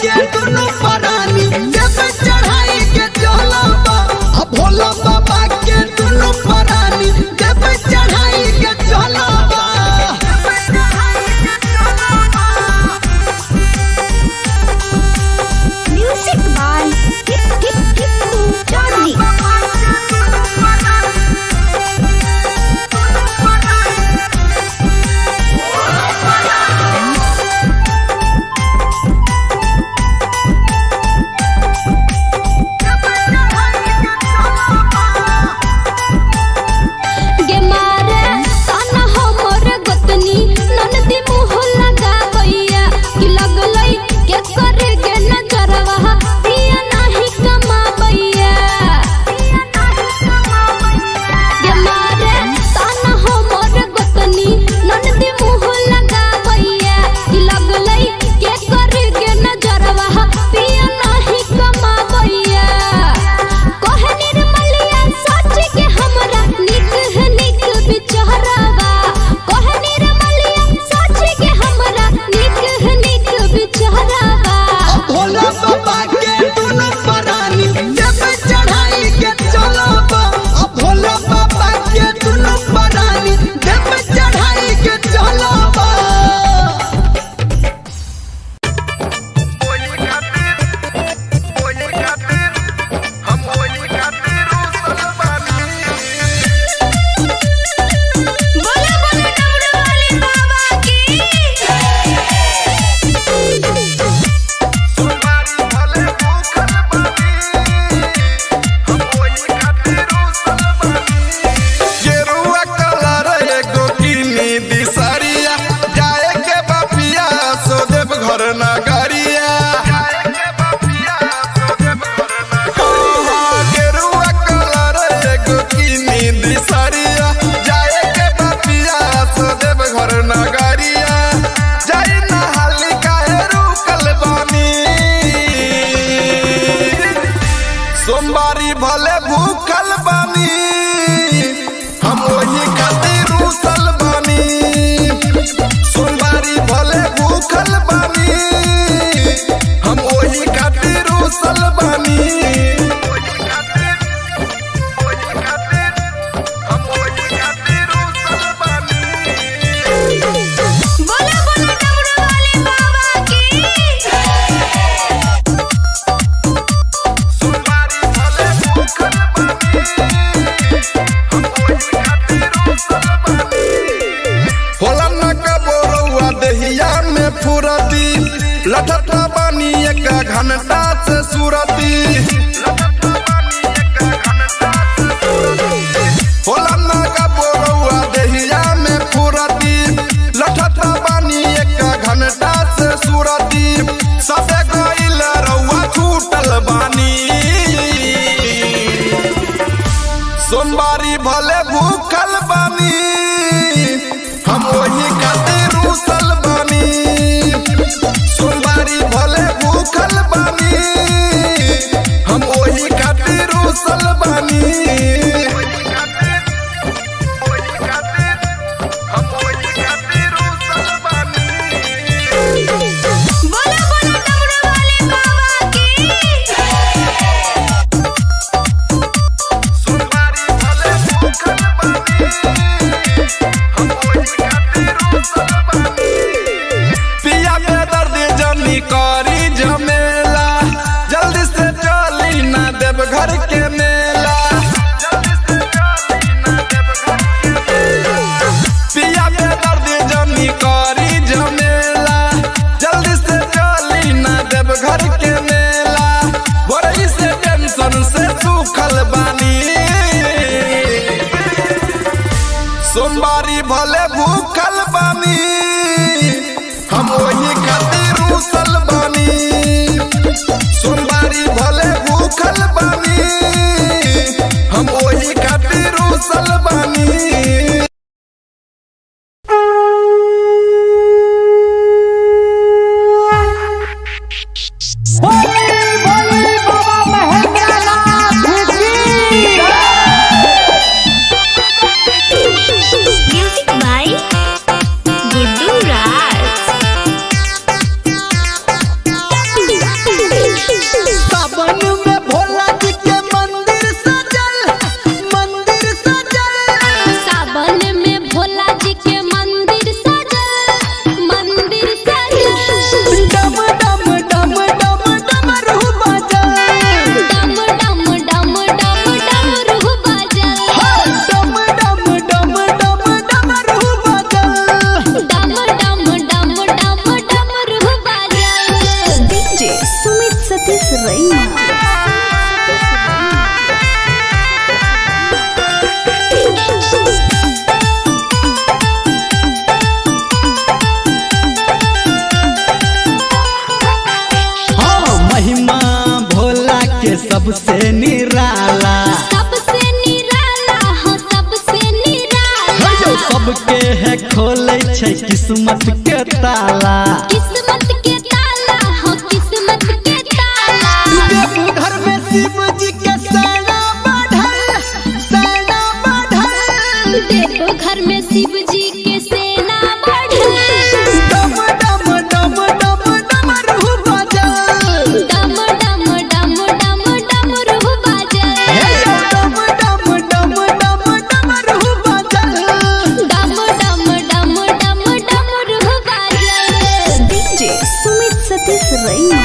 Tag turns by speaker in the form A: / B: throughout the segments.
A: के दुनु परानी देव चढ़ाई के चलबा। आ भोला बाबा के दुनु परानी देव चढ़ाई के चलबा।
B: Music by Tippu Chaudhary. गे मारे ताना हमर गोतनी ननदी मुँह लगावैया कि लगलै के करे गे नजरवा पिया नाही कमावैया। गे मारे ताना हमर गोतनी ननदी मुँह लगावैया कि लगलै के करे गे नजरवा पिया नाही कमावैया। कहे निर्मलिया सच के हमरा निक है निक बिचहरावा। कहे निर्मलिया सच के हमरा निक है निक बिचहरावा।
A: भोला बाबा के दुनु परानी देव चढ़ाई के चलबा। आ भोला बाबा के दुनु परानी देव चढ़ाई के चलबा।
B: बोला बोला डमरू वाले बाबा की।
C: गेरुआ कलर एगो किनी दिसरिया जाए के बापिया सो देव घर नगरिया। हाँ, गेरुआ कलर एगो किनी दिसरिया जाए के बापिया सो देव घर नगरिया। जाई नहाली काहे रुकल बानी, सोमवारी भले भूखल बानी, हम वही खातिर रूसल बानी। सोमवारी भले भूखल बानी, हम वही खातिर रूसल बानी।
B: बोला बोला डमरू वाले बाबा की।
C: होला न कबोरौआ देहिया में फुरती, लठता बानी एक घंटा से सुरती। होला न कबोरौआ देहिया में फुरती, लठता बानी एक घंटा से सुरती। सबे गइल रौआ छूटल बानी, सोमवारी भले भूखल बानी, हम वही खातिर रूसल बानी। सोमवारी भले भूखल बानी, हम वही खातिर रूसल बानी।
B: बोला बोला डमरू वाले बाबा की।
C: पिया के दर्द जनी करी झमेला, जल्दी से चली ना देव घर के मेला। पिया के दर्द जनी करी झमेला, जल्दी से चली ना देव घर के मेला। बोरई से टेंशन से सुखल बानी, सोमवारी भले भूखल बानी, हम वही खातिर रूसल बानी। सोमवारी भले भूखल बानी,
B: रैमा।
A: हाँ, महिमा भोला के सबसे निराला।
B: सबसे निराला हो, सबसे निराला।
A: हे यौ, सबके है खोले छै किस्मत के ताला।
B: किस्मत के ताला हो, किस्मत के ताला।
A: देवघर में शिव जी के सेना बढ़ल, सेना बढ़ल।
B: देवघर में शिव जी के सेना बढ़ल।
A: डम डम डम डम डमरू बजल।
B: डम डम डम डम डमरू बाजल।
A: हे यौ, डम डम डम डम डमरू बजल।
B: डम डम डम डम डमरू बाजल।
D: डीजे सुमित सतीश रैमा।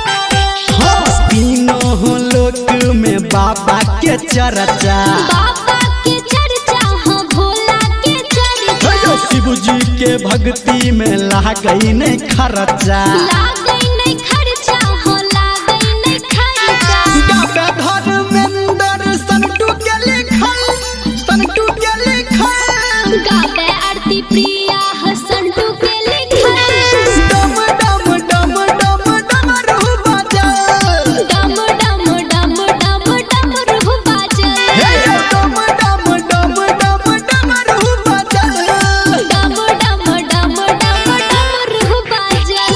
A: हाँ, तीनों लोक में बाबा के चर्चा।
B: बाबा के चर्चा हो, भोला के चर्चा।
A: हे यौ, शिव जी के भक्ति में लागई नहीं खर्चा।
B: लागै नहीं खर्चा हो, लागै नहीं खर्चा।
A: गावे धर्मेंद्र संटू के लिखल, संटू के लिखल।
B: गावे आरती प्रिया हो, संटू के लिखल।
A: डम डम डम डम डमरू बजल।
B: डम डम डम डम डमरू बाजल।
A: हे यौ, डम डम डम डम डमरू बजल।
B: डम डम डम डम डमरू बाजल।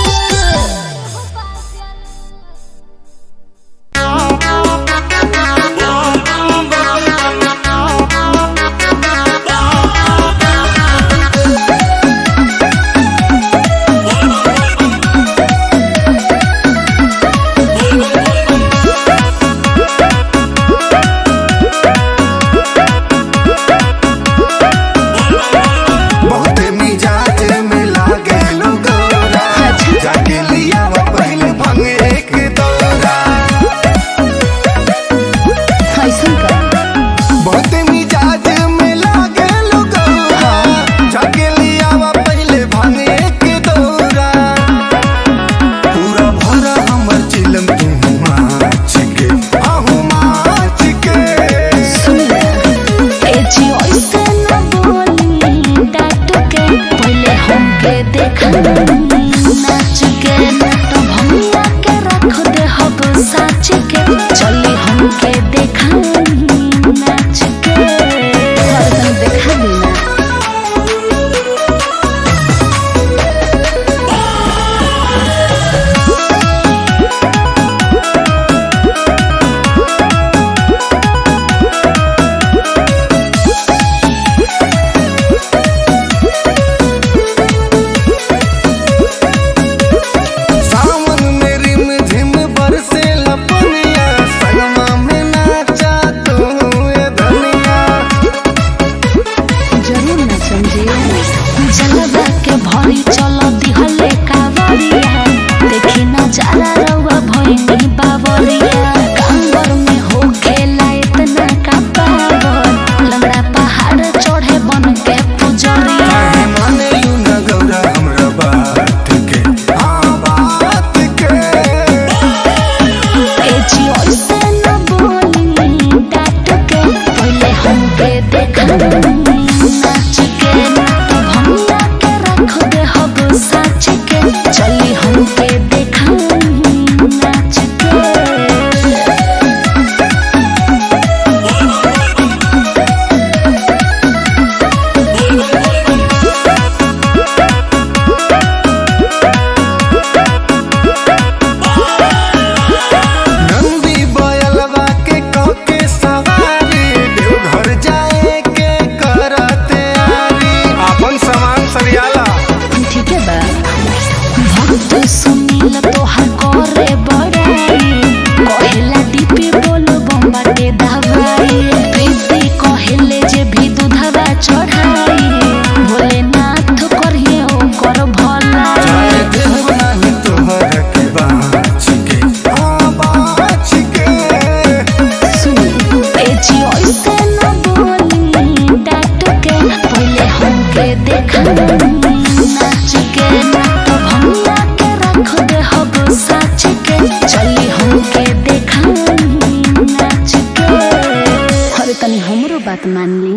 D: बात मान ली।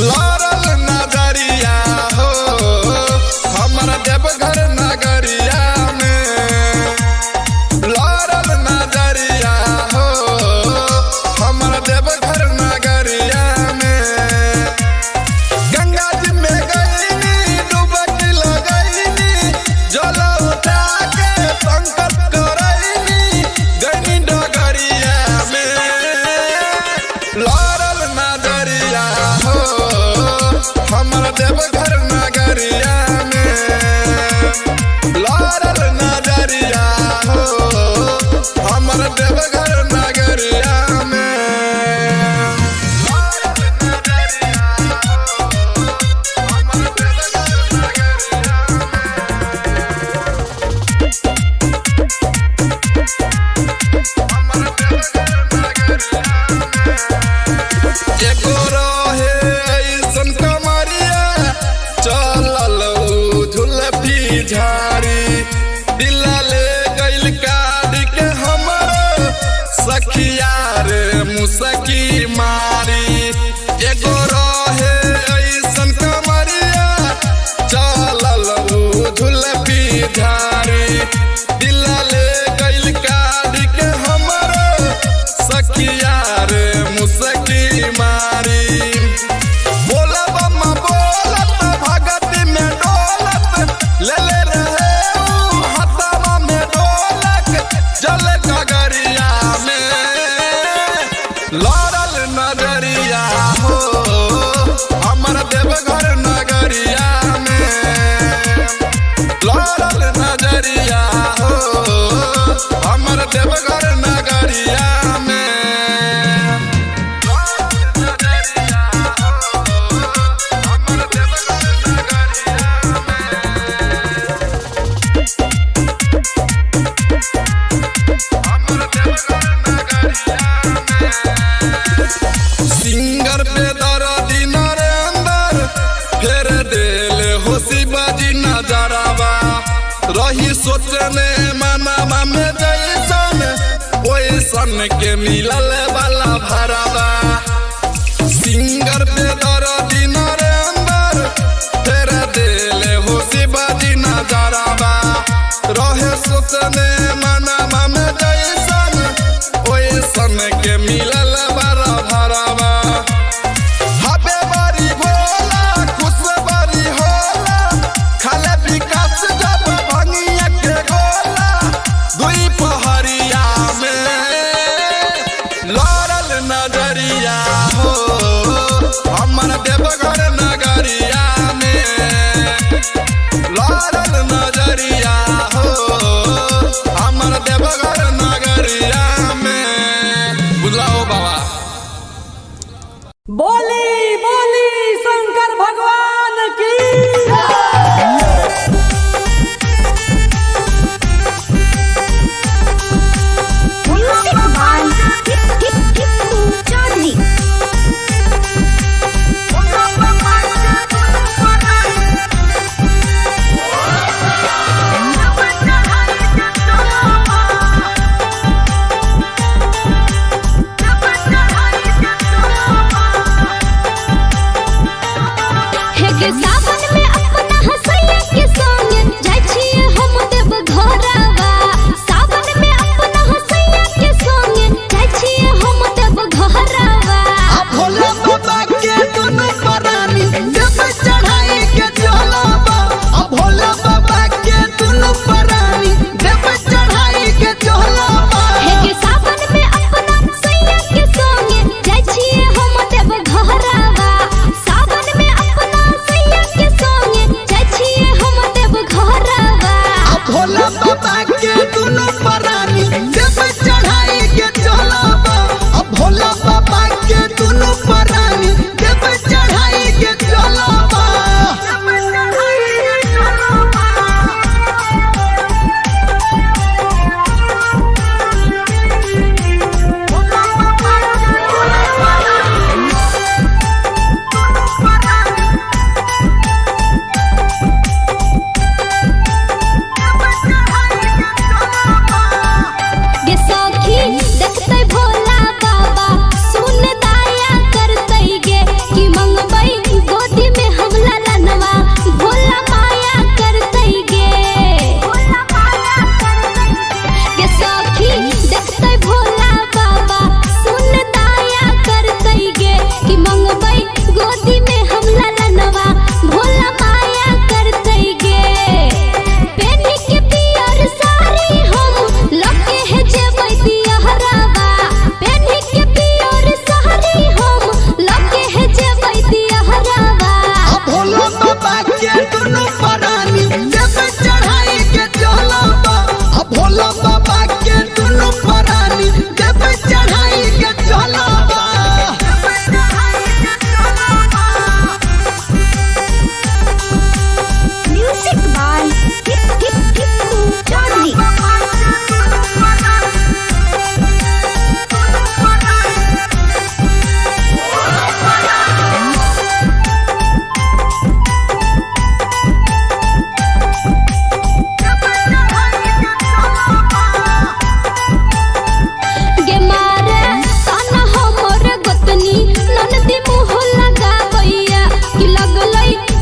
C: लड़ल नजरिया हो हमर देवघर नगरिया में, लड़ल नजरिया हो हमर देवघर नगरिया में। गंगा जी में गईनी डुबकी लगईनी, जल उठा के संकल्प करईनी, गईनी डगरिया में। लड़ल नजरिया हो हमर देवघर नगरिया में, लड़ल नजरिया हो हमर देवघर नगरिया में। एगो रहे ऐसन कमरिया चलल उ झुलफी झाड़ी, दिल ले गइल काट के हमर सखिया रे मुसकी मारी। एगो रहे ऐसन कमरिया चलल उ झुलफी झाड़ी, दिल ले गइल काट के हमर सखिया रे मुसकी मारी। बोलब बोलत भगत में डोलत, ले ले रहे उ हथवा में डोलक, जल गगरिया में। लड़ल नजरिया हो हमर देवघर नगरिया में, लड़ल नजरिया हो हमर देवघर नगरिया में। सिंगर पे दर्दी नरेंद्र फेर देल हो शिवाजी नजरवा, रही सोचने मनावा में जैसन ओइसन के मिलल वाला भरवा। सिंगर पे दर्दी नरेंद्र फेर देल हो शिवाजी नजरवा, रहे सोचने मनावा में जैसन ओइसन के मिलल वाला भरवा। हबे बारी भोला खुश बारी होला, खाले विकास जब भंगिया के गोला, दुई पहरिया में लड़ल नजर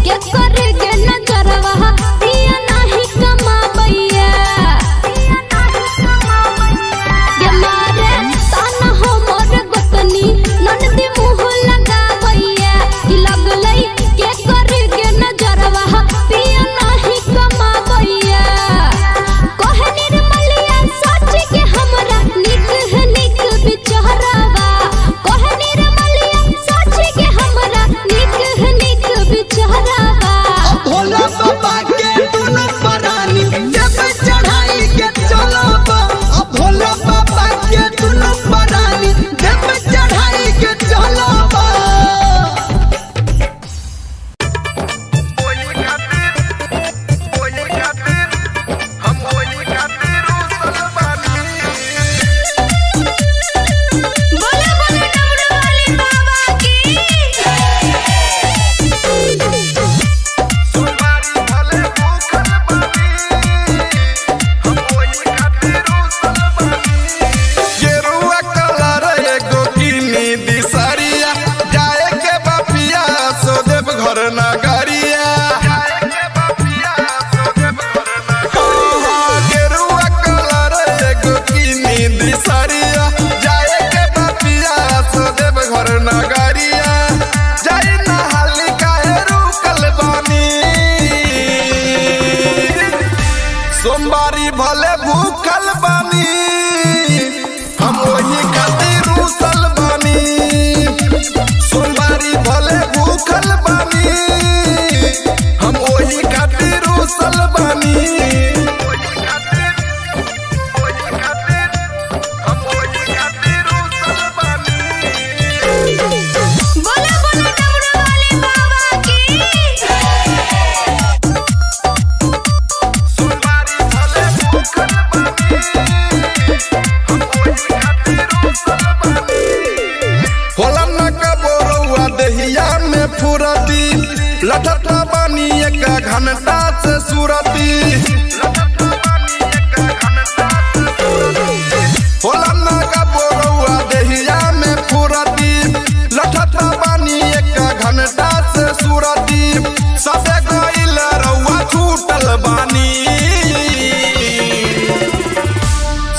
B: के कर गे नजरवा पिया नाही कमाबैया। गे मारे ताना हमर गोतनी ननदी मुँह लगाबैया कि लगलै के कर गे नजरवा पिया नाही कमाबैया। कहे निर्मलिया सच के हमरा निक है निक बिचहरावा। कहे निर्मलिया सच के हमरा निक है निक बिचहरावा।
A: भोला बाबा के दुनु परानी देव चढ़ाई के चलब। भोला बाबा के दुनु परानी देव चढ़ाई के चलब।
B: बोला बोला डमरू वाले बाबा की।
C: गेरुआ कलर एगो किनी दिसरिया जाए के बापिया सो देव घर नगरिया। गेरुआ कलर एगो किनी दिसरिया जाए के बापिया सो देव घर नगरिया। जाई नहाली काहे रुकल बानी सोमवारी भले भूखल बानी हम वही खातिर रूसल बानी। सोमवारी भले भूखल बानी हम वही खातिर रूसल बानी।
B: बोला बोला डमरू वाले बाबा की।
C: होला न कबोरौआ देहिया में फुरती लठता बानी एक घंटा से सुरती। होला न कबोरौआ देहिया में फुरती लठता बानी एक घंटा से सुरती। सबे गइल रौआ छूटल बानी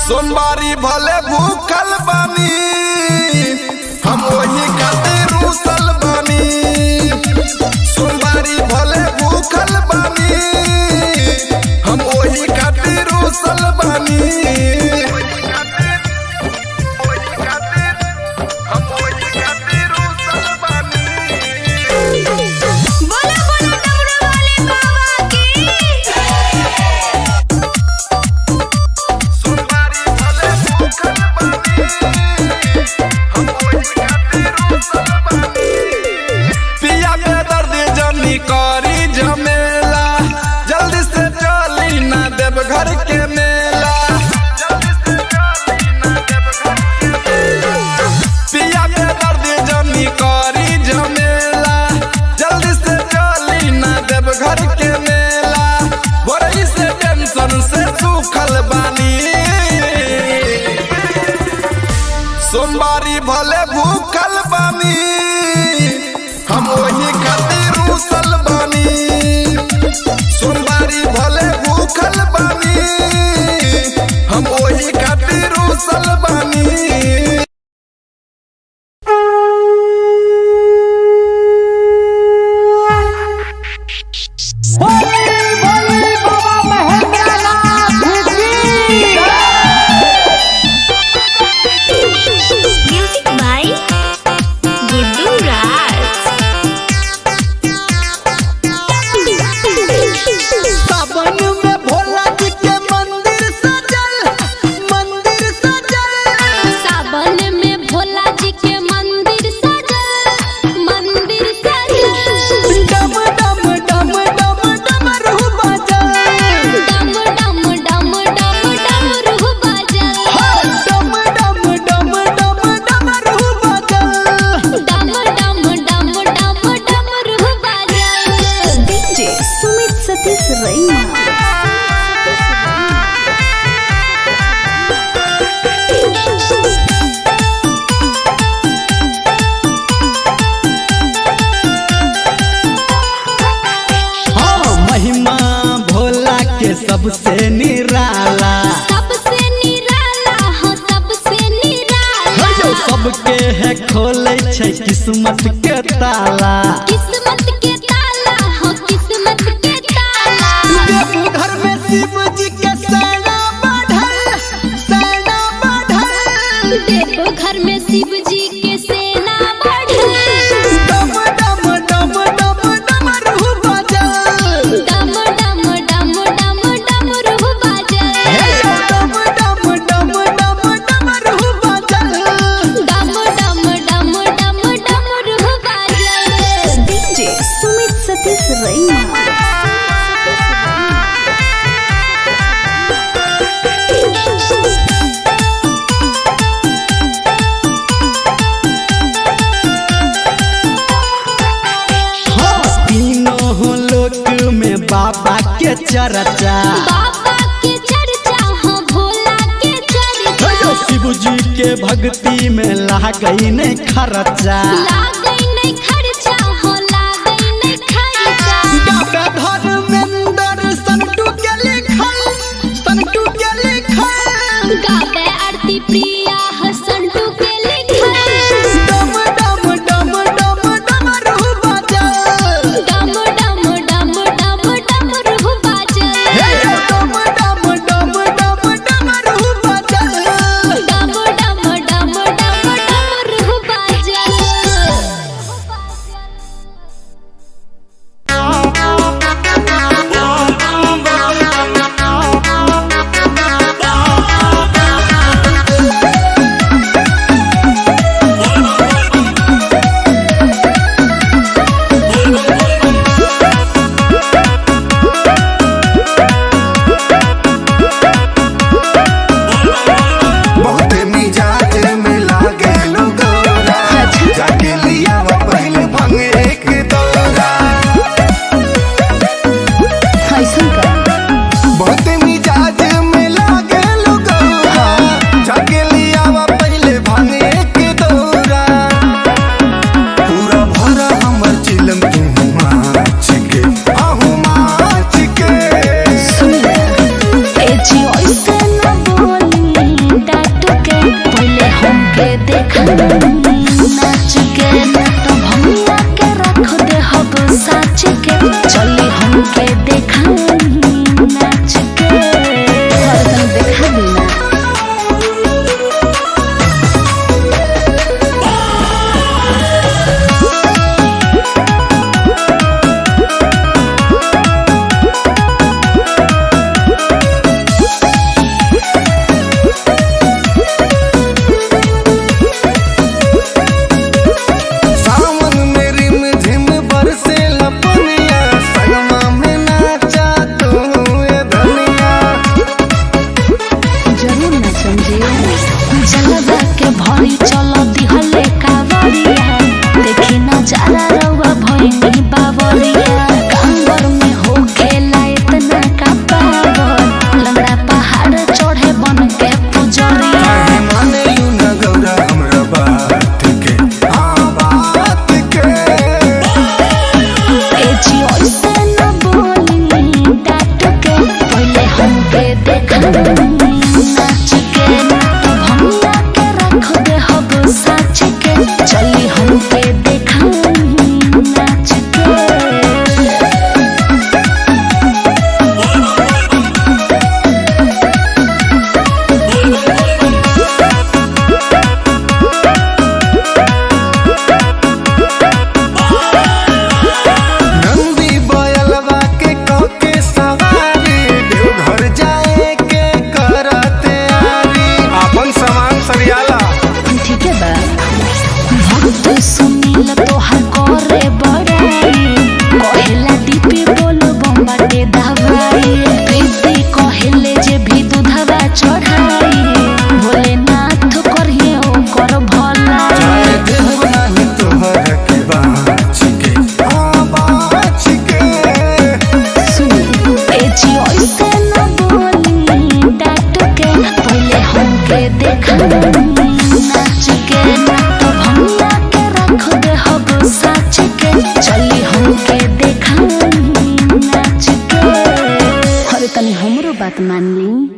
C: सोमवारी भले भूखल बानी हम वही खातिर रूसल बानी। सोमवारी भले भूखल बानी हम वही खातिर रूसल बानी।
B: बोला बोला डमरू वाले बाबा की।
C: पिया के दर्द जनी करी झमेला जल्दी से चली ना देव घर के मेला। पिया के दर्द जनी करी झमेला जल्दी से चली ना देव घर के मेला। बोरई से टेंशन से सूखल बानी सोमवारी भले भूखल बानी हम वही खातिर रूसल बानी। सोमवारी भले भूखल बानी हम वही खातिर रूसल बानी।
D: Music by Guddu Raj.
A: सावन में भोला जी के मंदिर सजल मंदिर सजल।
B: सावन में भोला जी के मंदिर सजल मंदिर सजल।
A: डम डम डम डम डमरू बजल।
B: डम डम डम डम डमरू बजल।
A: डम डम डम डम डमरू बजल।
B: डम डम डम डम डमरू बजल।
D: DJ Sumit Satish Raima.
A: सबसे निराला।
B: सबसे निराला हो सबसे निराला।
A: हे यौ सबके है खोलै छै किस्मत के ताला।
B: किस्मत के ताला हो किस्मत के ताला।
A: देवघर में शिव जी के सेना बढ़ल, सेना बढ़ल।
B: देवघर में शिव जी के सेना बढ़ल।
A: डम डम डम डम डमरू बाजल।
B: डम डम डम डम डमरू बाजल।
A: हे यौ डम डम डम डम डमरू बाजल।
B: डम डम डम डम डमरू बाजल।
D: डीजे सुमित सतीश रैमा।
A: हाँ, तीनों लोक में बाबा के चर्चा।
B: बाबा के चर्चा हो भोला के चर्चा।
A: हे यौ शिव जी के भक्ति में लागई नहीं खर्चा।
B: लागै नहीं खर्चा हो लागै नहीं खर्चा।
A: गावे धर्मेंद्र संटू के लिखल, संटू के लिखल।
B: गावे आरती प्रिया हो संटू के लिखल।
A: डम डम डम डम डमरू बाजल।
B: डम डम डम डम डमरू बाजल।
A: हे यौ डम डम डम डम डमरू बाजल।
B: डम डम डम डम डमरू बाजल।
D: बात मान ली।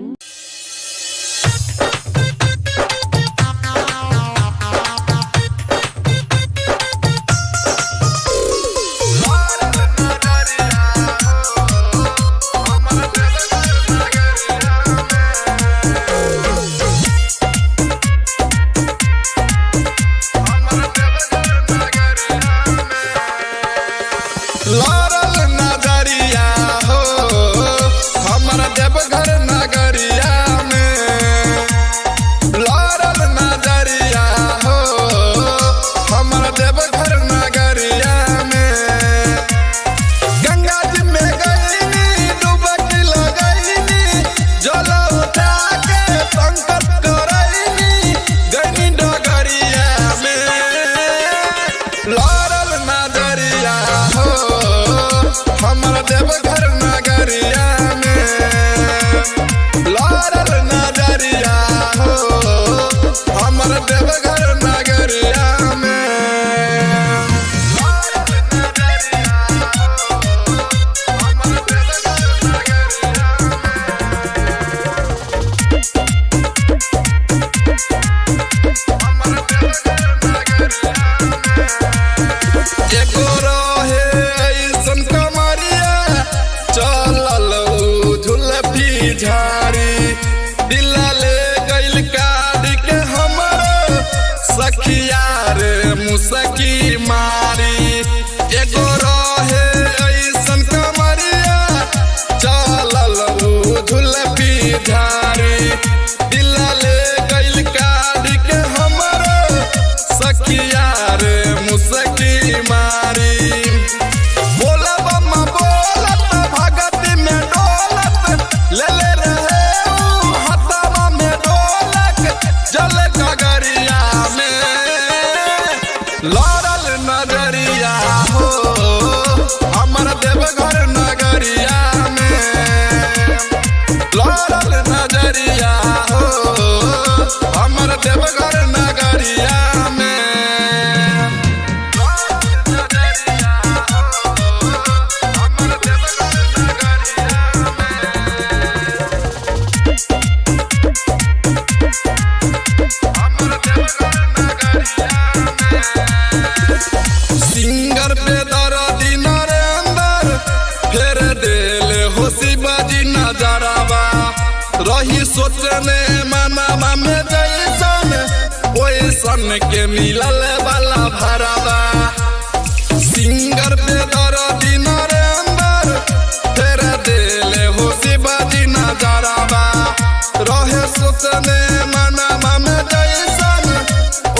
C: लड़ल नजरिया हो हमर देवघर नगरिया में, लड़ल नजरिया हो हमर देवघर नगरिया में। गंगा जी में गईनी डुबकी लगईनी, जल उठा के संकल्प करईनी, गईनी डगरिया में। लड़ल नजरिया हो हमर देवघर नगरिया में, लड़ल नजरिया हो हमर देवघर नगरिया में। एगो रहे ऐसन कमरिया चलल उ झुलफी झाड़ी, दिल ले गइल काट के हमर सखिया रे मुसकी मारी। एगो रहे ऐसन कमरिया चलल उ झुलफी झाड़ी, दिल ले गइल काट के हमर सखिया रे मुसकी मारी। बोलब बोलत भगत में डोलत, ले ले रहे उ हथवा में डोलक, जल गगरिया में लड़ल नजरिया हो हमर देवघर नगरिया में, लड़ल नजरिया हो हमर देवघर नगरिया में। सिंगर पे दर्दी नरेंद्र फेर देल हो शिवाजी नजरवा, रही सोचने मनावा में जैसन ओइसन के मिलल वाला भरवा। सिंगर पे दर्दी नरेंद्र फेर देल हो शिवाजी नजरवा, रहे सोचने मनावा में जैसन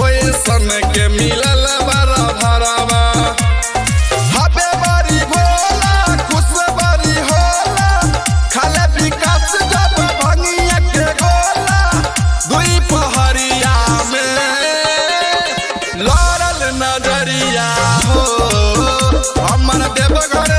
C: ओइसन के मिलल वाला भरवा। हबे बारी भोला खुश बारी होला, खाले विकास जब भंगिया के गोला, दुई पहरिया में लड़ल नजरिया हो हमर देवघर।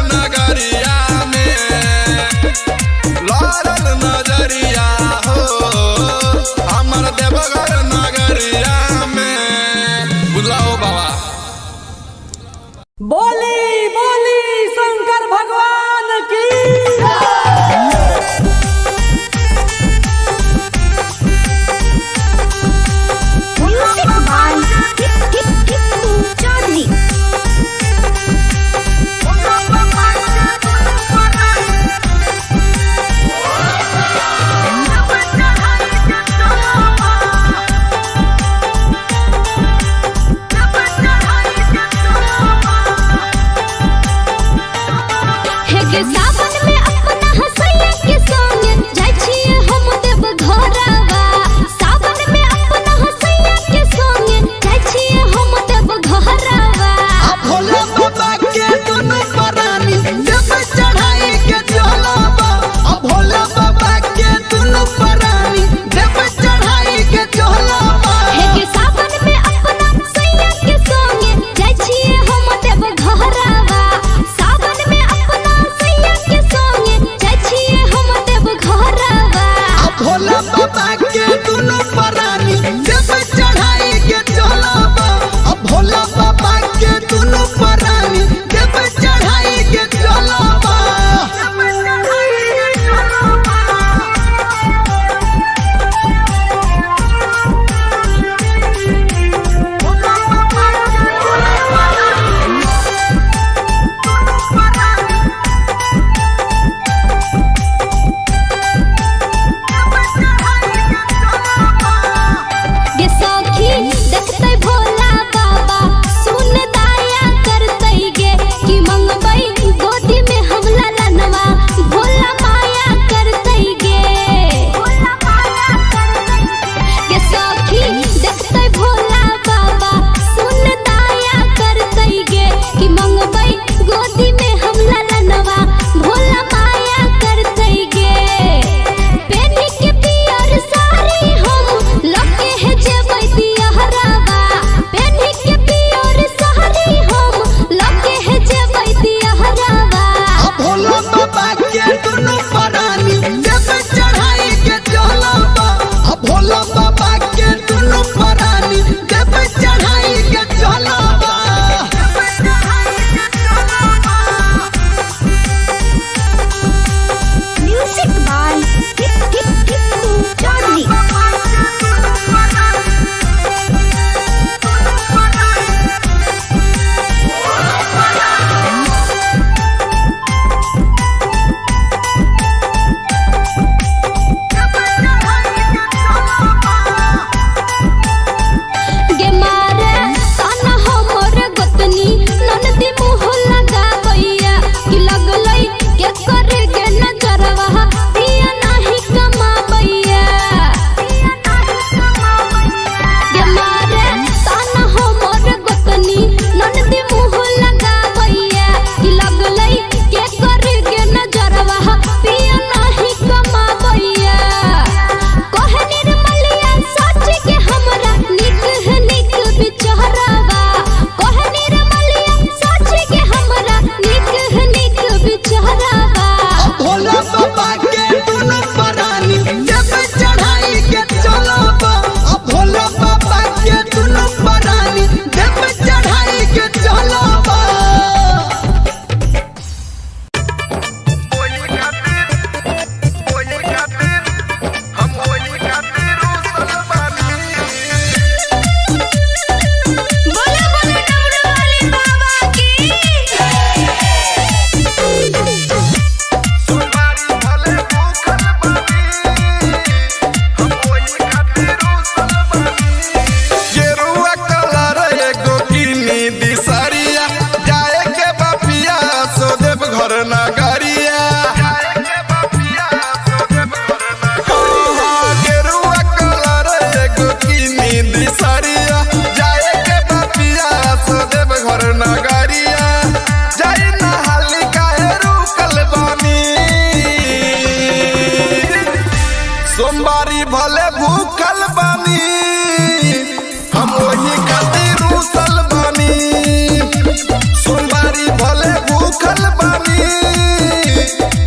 C: भूखल बानी,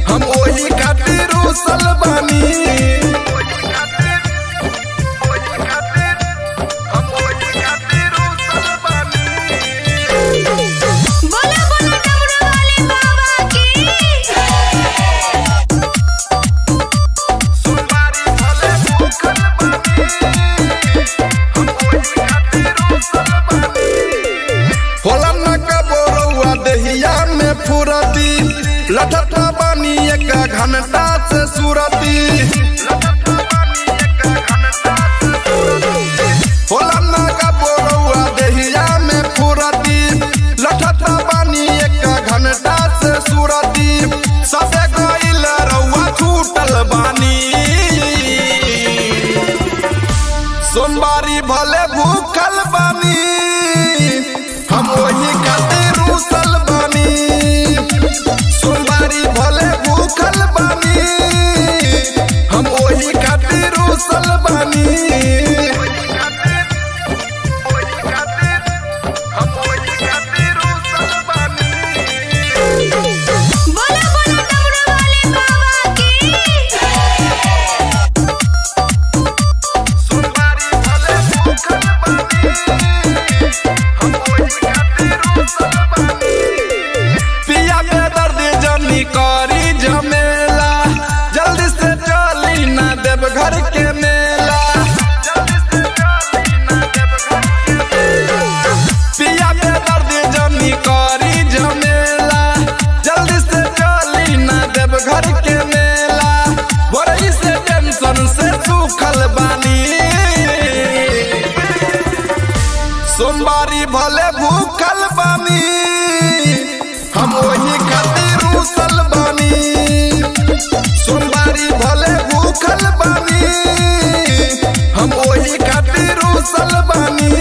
C: हम ओही खातिर रूसल बानी।
B: बोला बोला डमरू वाले बाबा की।
C: सोमवारी भले भूखल बानी, हम ओही खातिर रूसल बानी। होला न कबो रउआ देहिया में फुरती, लठता बानी एक घंटा से सुरती। होला न कबो रउआ देहिया में फुरती, लठता बानी एक घंटा से सुरती। सबे गइल रउआ छूटल बानी, सोमवारी भले भूखल बानी, हम ओही खातिर रूसल बानी। सोमवारी भले भूखल बानी, हम ओही खातिर रूसल बानी।
B: बोला बोला डमरू वाले बाबा की।
C: सोमवारी भले भूखल बानी, हम ओही खातिर रूसल बानी। पिया के दर्द जनी करी झमेला, जल्दी से चली ना देव घर के मेला। जल्दी से चली ना देवघर के मेला। पिया के दर्द जनी करी झमेला, जल्दी से चली ना देव घर के मेला। बोरई से टेंशन से सूखल बानी, सोमवारी भले भूखल बानी, हम ओही खातिर रूसल बानी। सोमवारी भले भूखल बानी, हम ओही खातिर रूसल बानी।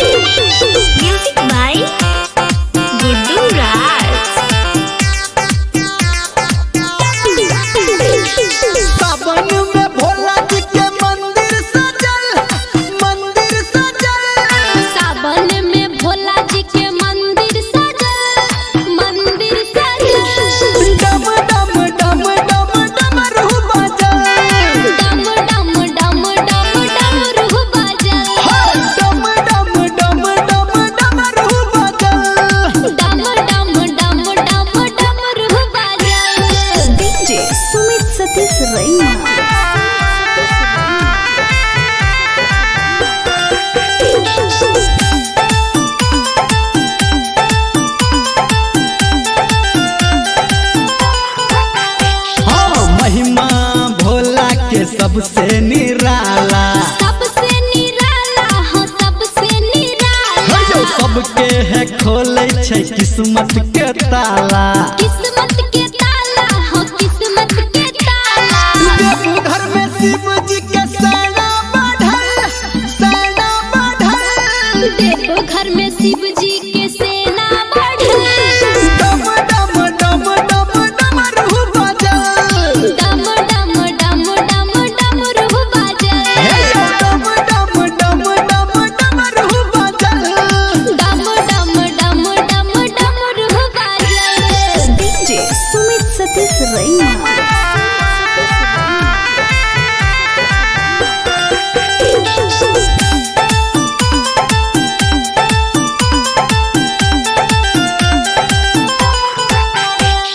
B: म्यूजिक बाय गुड्डू राज।
A: सावन में भोला जी के मंदिर सजल, मंदिर सजल।
B: सावन में भोला जी के मंदिर सजल, मंदिर सजल।
A: डम डम डम डम डमरू बजल।
B: डम डम डम डम डमरू बजल।
A: डम डम डम डम डमरू बजल।
B: डम डम डम डम डमरू बजल।
D: डीजे सुमित सतीश रैना।
A: हाँ, महिमा भोला के सबसे निराला।
B: सबसे निराला हो, सबसे निराला।
A: सबके है खोले छै किस्मत के ताला।
B: किस्मत के ताला हो, किस्मत के ताला।
A: देवघर में शिव जी के सेना बढ़ल, सेना बढ़ल।
B: देवघर में शिव जी के सेना बढ़ल।
A: डम डम डम डम डमरू बजल।
B: डम डम डम डम डमरू बजल।
A: डम डम डम डम डमरू बजल।
B: डम डम डम डम डमरू बजल।
D: डीजे सुमित सतीश रैना।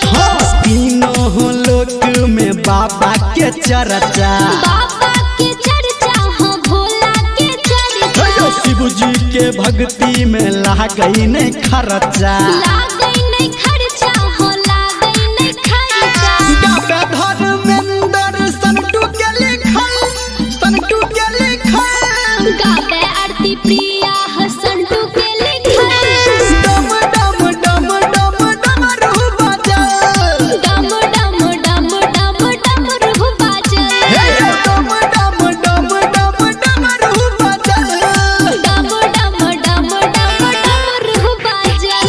A: हाँ, तीनों लोक में बाबा के चर्चा।
B: बाबा के चर्चा हो, भोला के चर्चा।
A: शिव जी के भक्ति में लागई नहीं खर्चा।
B: लागै नहीं खर्चा हो, लागै नहीं खर्चा।
A: डॉक्टर धर्मेंद्र संटू के लिखल, संटू के लिखल।
B: गावे आरती प्रिया हसंटू के लिखल।
A: डम डम डम डम डमरू बजल।
B: डम डम डम डम डमरू बाजल।
A: डम डम डम डम डमरू बजल।
B: डम डम डम डम डमरू बाजल।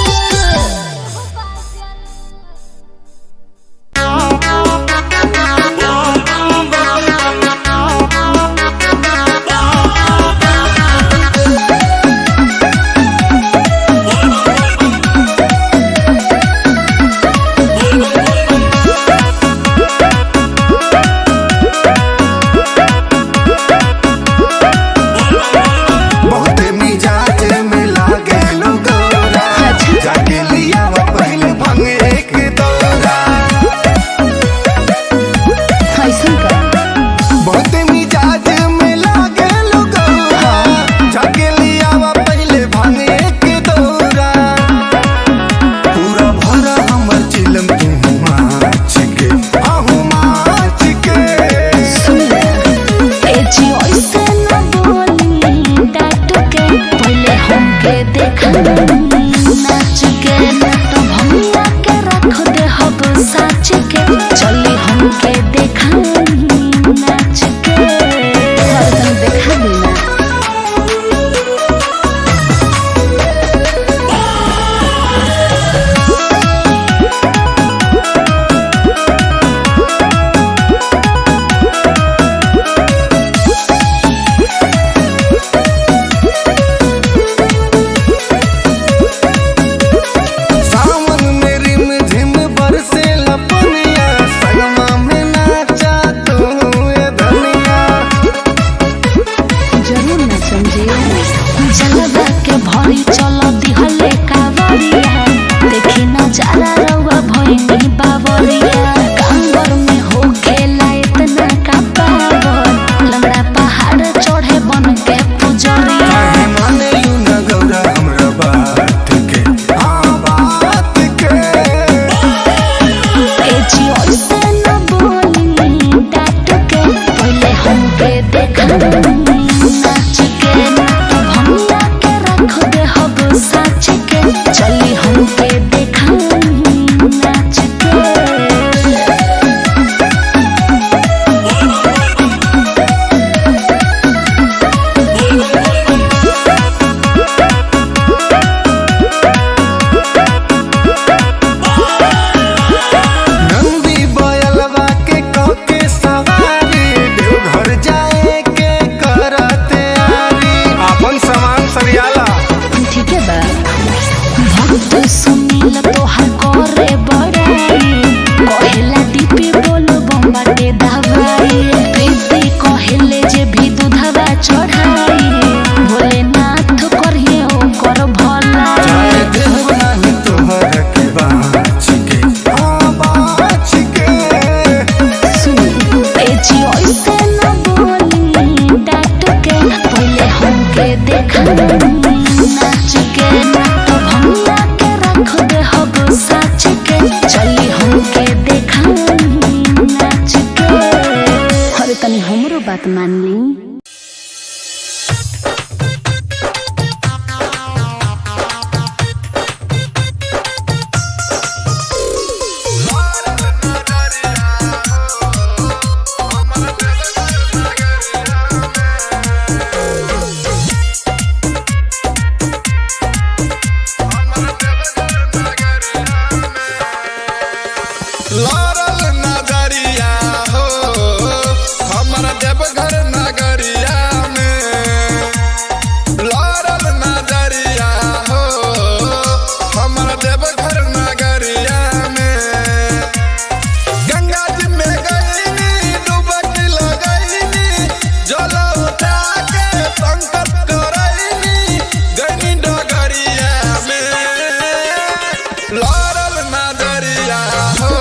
D: हमके देखाई नाच के।
B: और तनी देखा दी ना।
A: सावन में रिम झिम बरसे लपनिया, संगमा में नाचा तू ए धनिया।
B: जरूर नाचम जी।
D: जलवा के भरी चल दिहले कावरिया, देखी नजारा रउआ भइनी बावरिया। कांवर में हो खेला इतना का पावर, लंगड़ा पहाड़ चढ़े बन के पुजरिया।
A: काहे माने you न गौरा हमरा बात के, हाँ बात के।
D: ए जी ऐसे न बोली डांट के, पहले हमके देखाई नाच के। तो भंगिया के रख दे हब साच के, चली हमके देखाई नाच के।
A: नंदी बयलवा के कके सवारी, देवघर जाए के करते आरी।
C: अपन सामान सरियाला।
B: ठीक है बा।
D: भक्त सुनील तोहार करे बड़ाई, कहेला डीपी बोल बम्बाटे दवाई। प्रीति कहेले जे भी दूधवा चढ़ाई, भोलेनाथ करिए ओकर भलाई।
A: जाए देव नाही तोहर के बाछ के, हाँ बाछ के।
B: सुनी।
D: ए जी ऐसे न बोली डांट के, पहले हमके देखाई नाच के। तो भंगिया के रख दे हब साच के, चली हमके देखाई नाच के।
B: अरे तनी हमरो बात मान ली।
C: लड़ल नगरिया हो, हमर देवघर नगरिया में। लड़ल नगरिया हो, हमर देवघर नगरिया में। गंगा जी में गईनी, डुबकी लगईनी, जल उठा के संकल्प करईनी, गईनी डगरिया में। लड़ल नगरिया हो,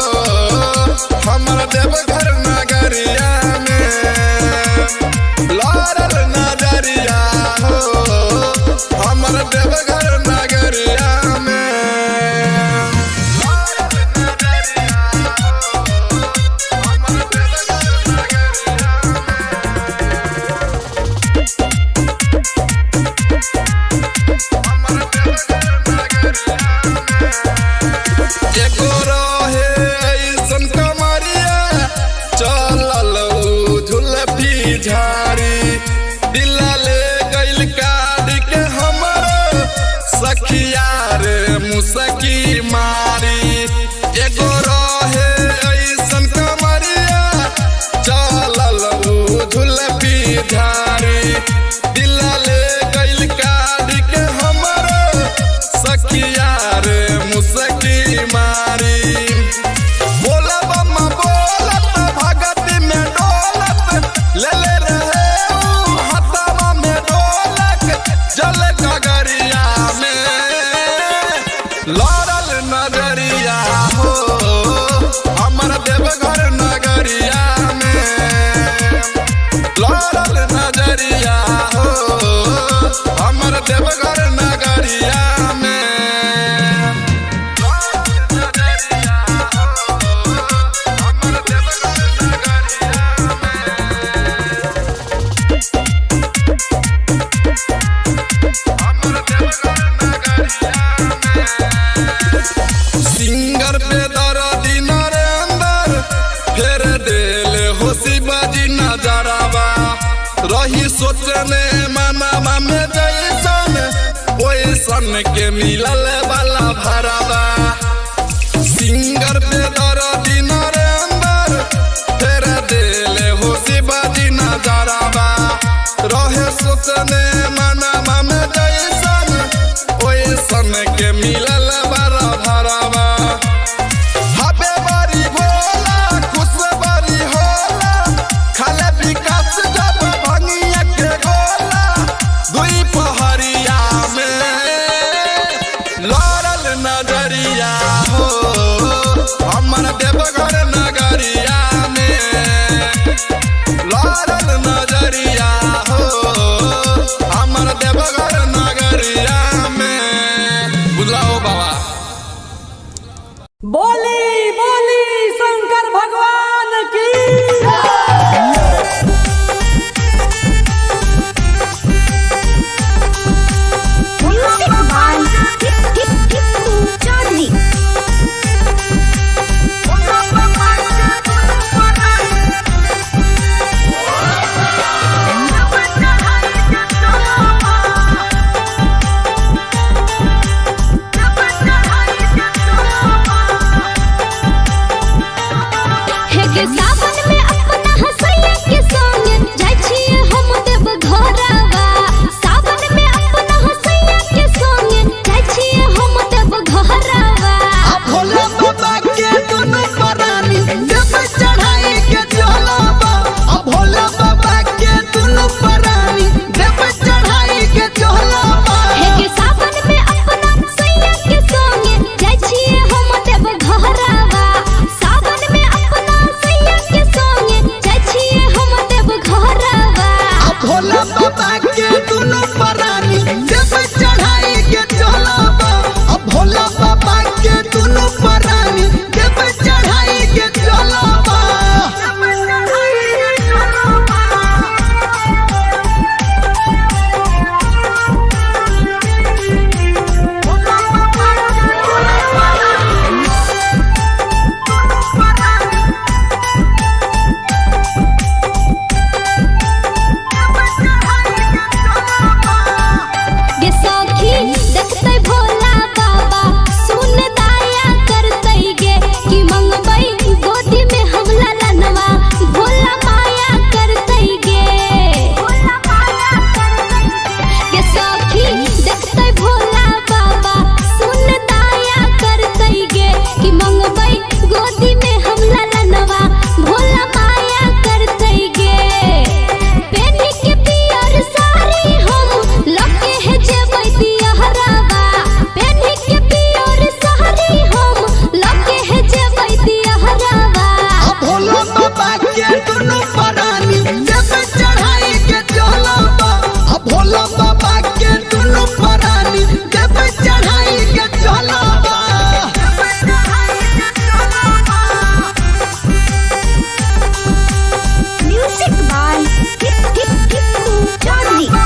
C: हमर देवघर नगरिया में। लड़ल नगरिया हो, हमर देवघर नगरिया में। लड़ल नगरिया हो, हमर देवघर नगरिया में। हमर देवघर नगरिया में। एगो रहे ऐसन कमरिया, चलल उ झुलफी झाड़ी। दिल ले गइल काट के हमर सखिया रे मुसकी मारी। एगो रहे ऐसन कमरिया, चलल उ झुलफी झाड़ी। दिल ले गइल काट के हमर सखिया रे मुसकी मारी। बोलब बोलत भगत में डोलत, ले ले रहे ऊ हथवा में डोलक, जल गगरिया में। लड़ल नजर रही सोचने मनावा में जैसन ओइसन के मिलल वाला भरावा। सिंगर पे दर्दी नरेंद्र फेर देले हो शिवाजी नजरावा। रहे सोचने मनावा में जैसन ओइसन के मिलल वाला भरावा। हबे बारी भोला खुश बारी होला, खाले विकास जब भंगिया के गोला। दुई पहरिया में लड़ल नजरिया हो, हमर देवघर नगरिया में लड़ल नजरिया हो, हमर देवघर नगरिया में। बुझला हो बाबा।
E: बोली बोली शंकर भगवान की।
B: Music by Tippu Chaudhary. हे के सावन में अपना हसैया के संग जाइ छियै हम देव घरवा। सावन में अपना हसैया के संग जाइ छियै हम देव घरवा।
A: आ भोला बाबा के दुनु परानी देव चढ़ाई के चलबा। आ भोला बाबा के दुनु परानी देव चढ़ाई के चलबा।
B: हे के सावन में अपना सैया के संग जाइ छियै हम देव घरवा। सावन में अपना सैया के संग जाइ छियै हम देव घरवा।
A: आ भोला बाबा के दुनु परानी देव चढ़ाई के चलबा। आ भोला बाबा के दुनु परानी देव चढ़ाई के चलबा।
B: गे सखी देखतै भोला बाबा सुन दाया करतै गे, कि मंगबै गोदी में हम ललनवा भोला माया करतै गे। गे सखी देखतै भोला बाबा सुन दाया करतै गे, कि मंगबै गोदी में हम ललनवा भोला माया करतै गे। पेनी के पियर साड़ी हम लके हे जेबै दियहरावा। पेनी के पियर साड़ी हम लके हे जेबै दियहरावा।
A: आ भोला बाबा के दुनु परानी देव चढ़ाई के चलबा। आ भोला बाबा के दुनु परानी देव चढ़ाई के चलबा।
B: Music by Tippu Chaudhary.
A: आ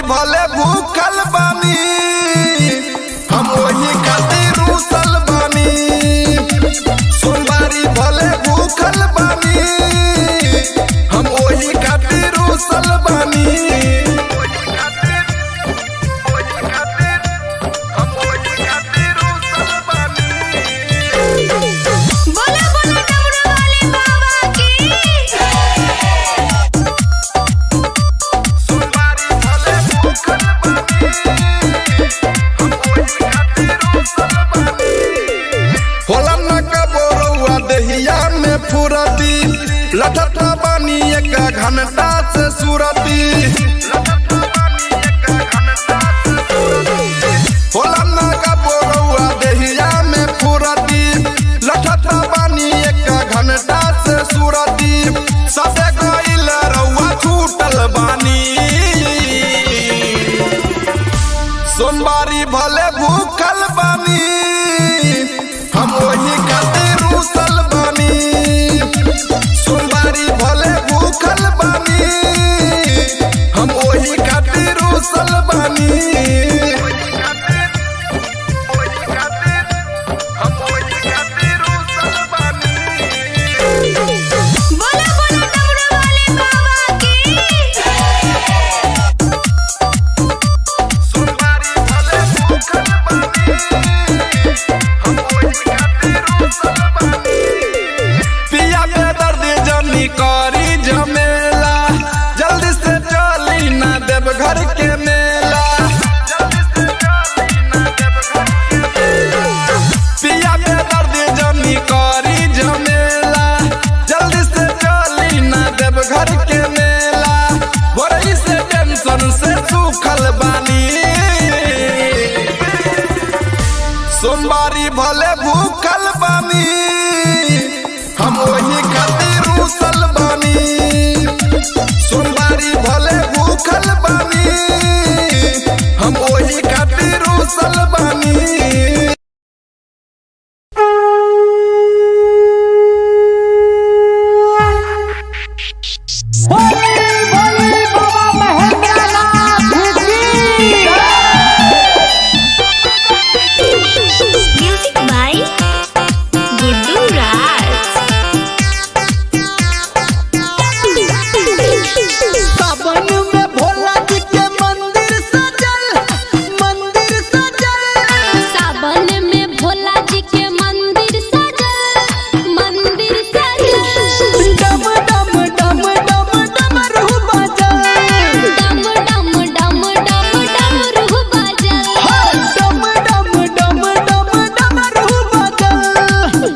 C: भले भूखल बानी, हम वही खातिर रूसल बानी। सोमवारी भले भूखल बानी, हम वही खातिर रूसल बानी।
B: बोला बोला डमरू वाले बाबा की।
C: होला न कबोरौआ देहिया में फुरती, लठता बानी एक घंटा से सुरती। होला न कबोरौआ देहिया में फुरती, लठता बानी एक घंटा से सुरती। सबे गइल रौआ छूटल बानी। सोमवारी भले भूखल बानी, हम वही खातिर रूसल बानी। सोमवारी भले भूखल बानी, हम वही खातिर रूसल बानी।
B: बोला बोला डमरू वाले बाबा की।
C: पिया पे दर्द जनी करी झमेला, जल्दी से चली ना देव घर के मेला। पिया पे दर्द जनी करी झमेला, जल्दी से चली ना देव घर के मेला। बोरई से टेंशन से सूखल बानी। सोमवारी भले भूखल बानी, हम वही खातिर रूसल बानी। सोमवारी भले भूखल बानी, हम वही खातिर रूसल बानी।
E: बोली बोली बाबा महेंद्रनाथ की।
D: म्यूजिक बाय गुड्डू राज।
A: सावन में भोला जी के मंदिर सजल, मंदिर सजल।
B: सावन में भोला जी के मंदिर सजल, मंदिर सजल।
A: डम डम डम डम डमरू बजल।
B: डम डम डम डम डमरू बजल।
A: डम डम डम डम डमरू बजल।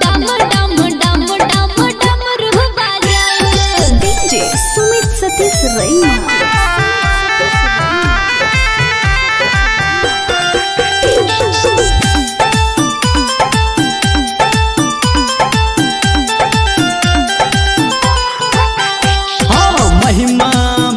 B: डम डम डम डम डमरू बजल।
D: डीजे सुमित सतीश रैना।
A: हाँ, महिमा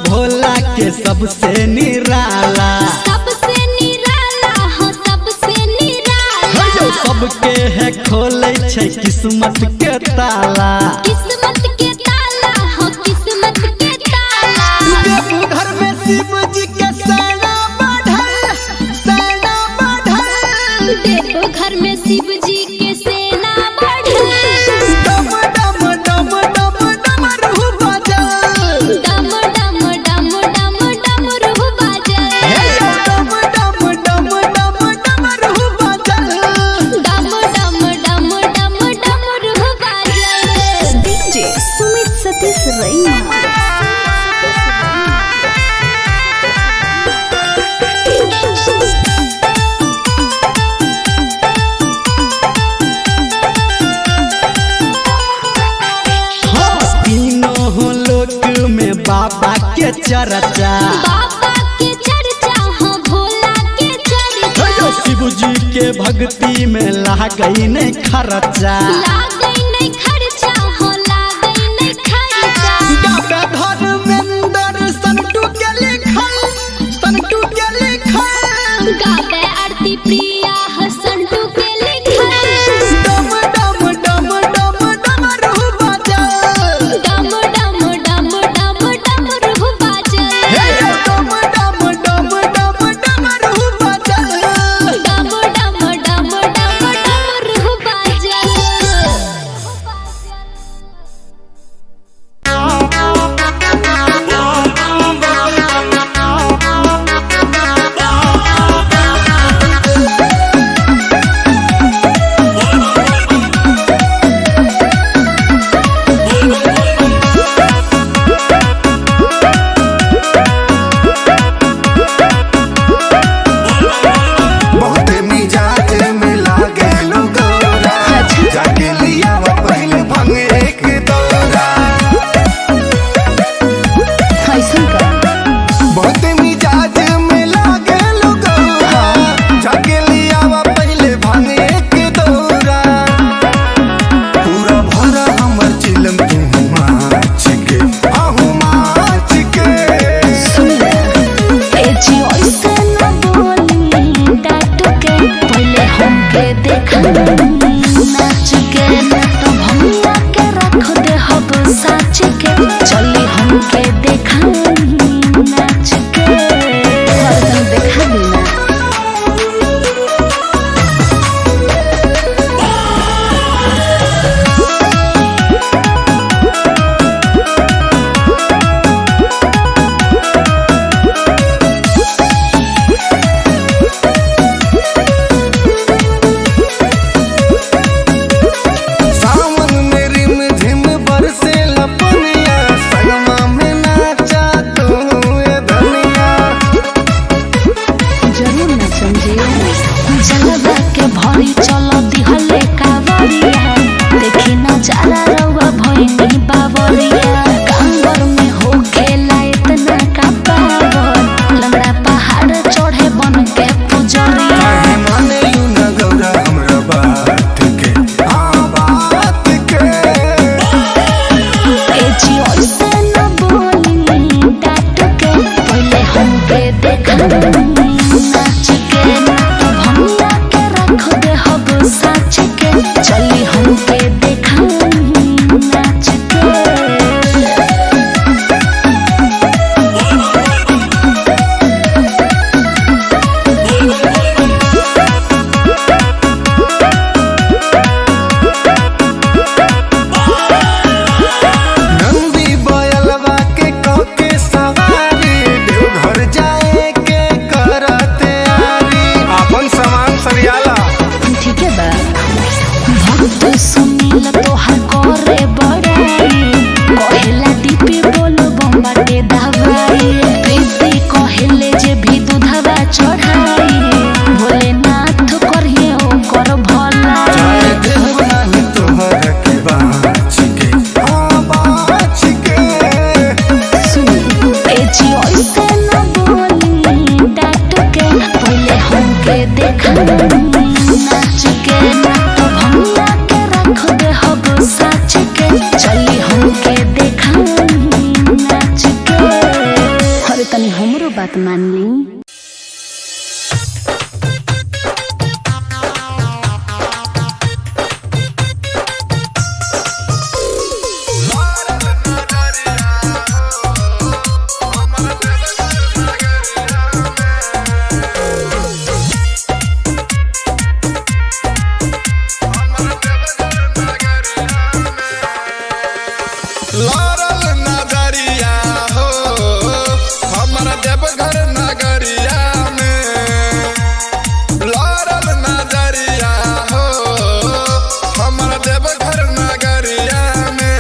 A: भोला के सबसे निराला।
B: सबसे निराला हो, सबसे निराला।
A: सबके है खोले छै किस्मत के ताला।
B: किस्मत के ताला हो, किस्मत के ताला।
A: देवघर में शिव जी के सेना बढ़ल, सेना बढ़ल।
B: देवघर में शिव जी के सेना बढ़ल।
A: डम डम डम डम डमरू बजल।
B: डम डम डम डम डमरू बजल।
A: डम डम डम डम डमरू बजल।
B: डम डम डम डम डमरू बजल।
D: डीजे सुमित सतीश रैना।
A: हाँ, तीनों लोक में बाबा के चर्चा।
B: बाबा के चर्चा हो, भोला के चर्चा।
A: शिव जी के भक्ति में लागई नहीं खर्चा।
B: लागै नहीं खर्चा हो, लागै नहीं खर्चा।
A: गाता धर्मेंद्र संटू के लिखल, संटू के लिखल।
B: गावे आरती प्रिया हसंटू के लिखल।
A: डम डम डम डम डमरू बजल।
B: डम डम डम डम डमरू बाजल।
A: हे डम डम डम
D: डीपी बोलो बम बाटे दवाई। प्रीति कहेले जे भी दूधवा चढ़ाई, भोलेनाथ करिए ओकर भलाई।
F: जाए देव नाही तोहर के बाँच के, हाँ बाँच के।
D: सुनी ए जी ऐसे न बोली डांट के, पहले हमके देखाई नाच के, ना तो भंगिया के रख दे हब साच के, चली हमके देखाई नाच के। अरे तनी हमरो बात मान ली।
C: लड़ल नजरिया हो हमर देवघर नगरिया में। लड़ल नजरिया हो हमर देवघर नगरिया में।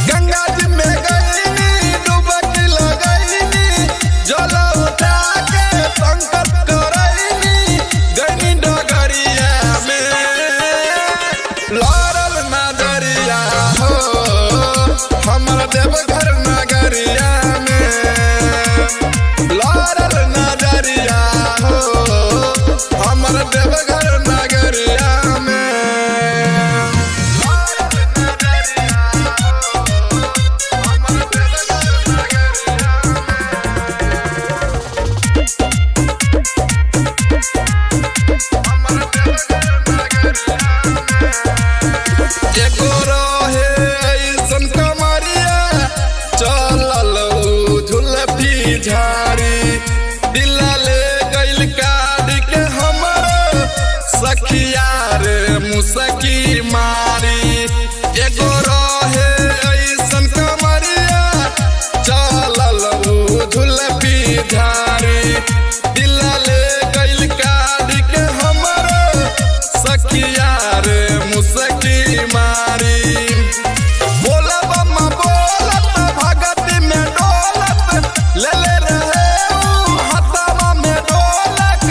C: गंगा जी में गईनी डुबकी लगईनी, जल उठा के संकल्प करईनी, गईनी डगरिया में। लड़ल नजरिया हो हमर देवघर नगरिया में। लड़ल नजरिया हो हमर देवघर नगरिया में। लड़ल नजरिया हो हमर देवघर नगरिया में। हमर देवघर नगरिया में। एगो रहे ऐसन कमरिया, चलल उ झुलफी झाड़ी, दिला ले गइल काट के हमर सखिया रे मुसकी मारी। एगो रहे ऐसन कमरिया, चलल उ झुलफी झाड़ी, दिला ले गइल काट के हमर सखिया रे मुसकी मारी। बोलब अम्मा बोलत भगत में डोलत, ले ले रहे ऊ हथवा में डोलक,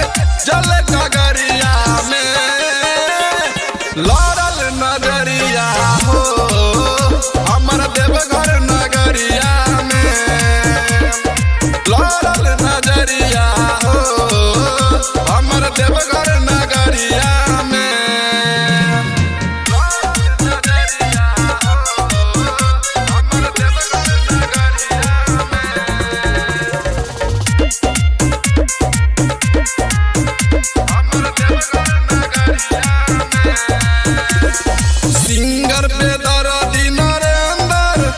C: जल गगरिया में। लड़ल नजरिया हो हमर देवघर नगरिया में। लड़ल नजरिया हो हमर देवघर नगरिया में। नजरिया हो हमर देवघर नगरिया में। हमर देवघर नगरिया में। सिंगर पे दर्दी नरेंद्र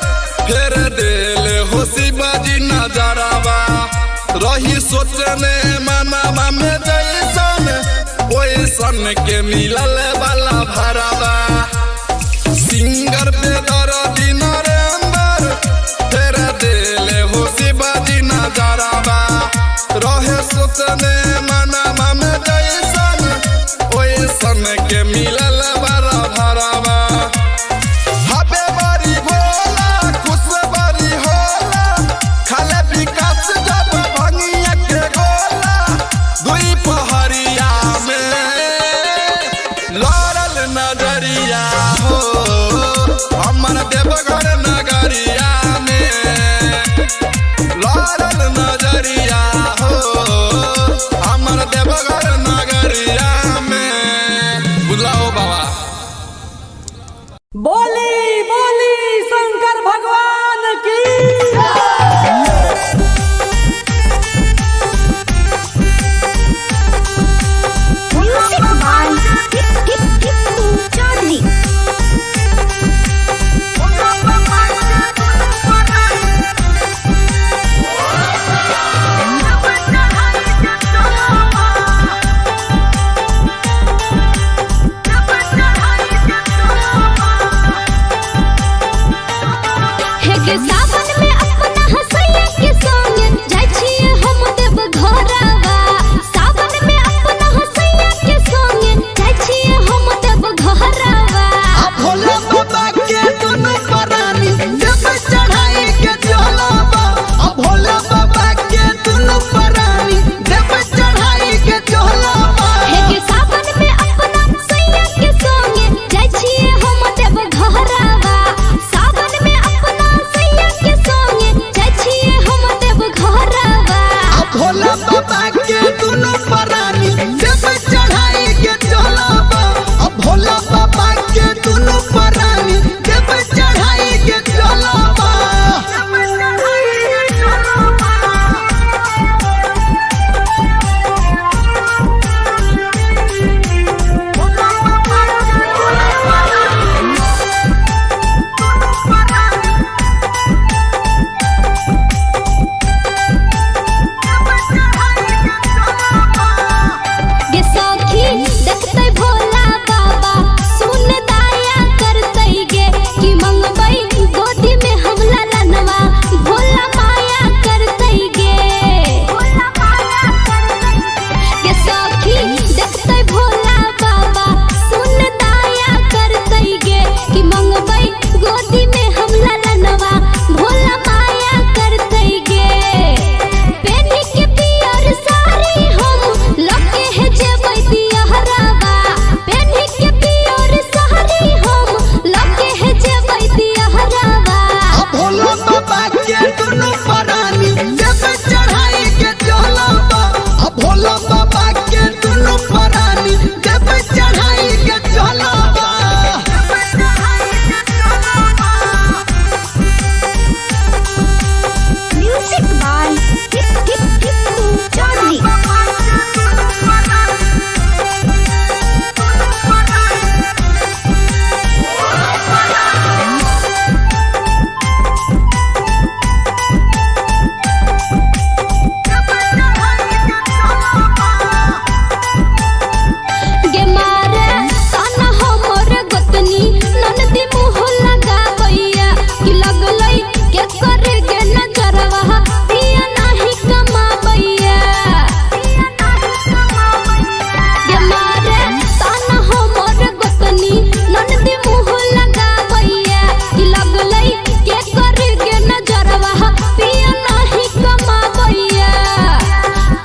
C: फेर देल हो शिवाजी नजरवा, रही सोचने मनावा में जैसन ओइसन के मिलल वाला भरावा। सिंगर पे दर्दी नरेंद्र फेर देल हो शिवाजी नजरवा, रहे सोचने मनावा में जैसन ओइसन के मिलल वाला भरावा। हबे बारी भोला खुश बारी होला, खाले विकास जब भंगिया के गोला, दुई पहरिया में लड़ल नजरिया हो हमर देवघर नगरिया में। लड़ल नजरिया हो हमर
A: के दुनु परानी देव चढ़ाई के चलब। आ भोला बाबा के दुनु परानी देव चढ़ाई के चलब।
B: Music by Tippu Chaudhary. गे मारे ताना हमर गोतनी ननदी मुँह लगाबैया कि लगलै के करे गे नजरवा पिया नाही कमाबैया। गे मारे ताना हमर गोतनी ननदी मुँह लगाबैया कि लगलै के करे गे नजरवा पिया नाही कमाबैया।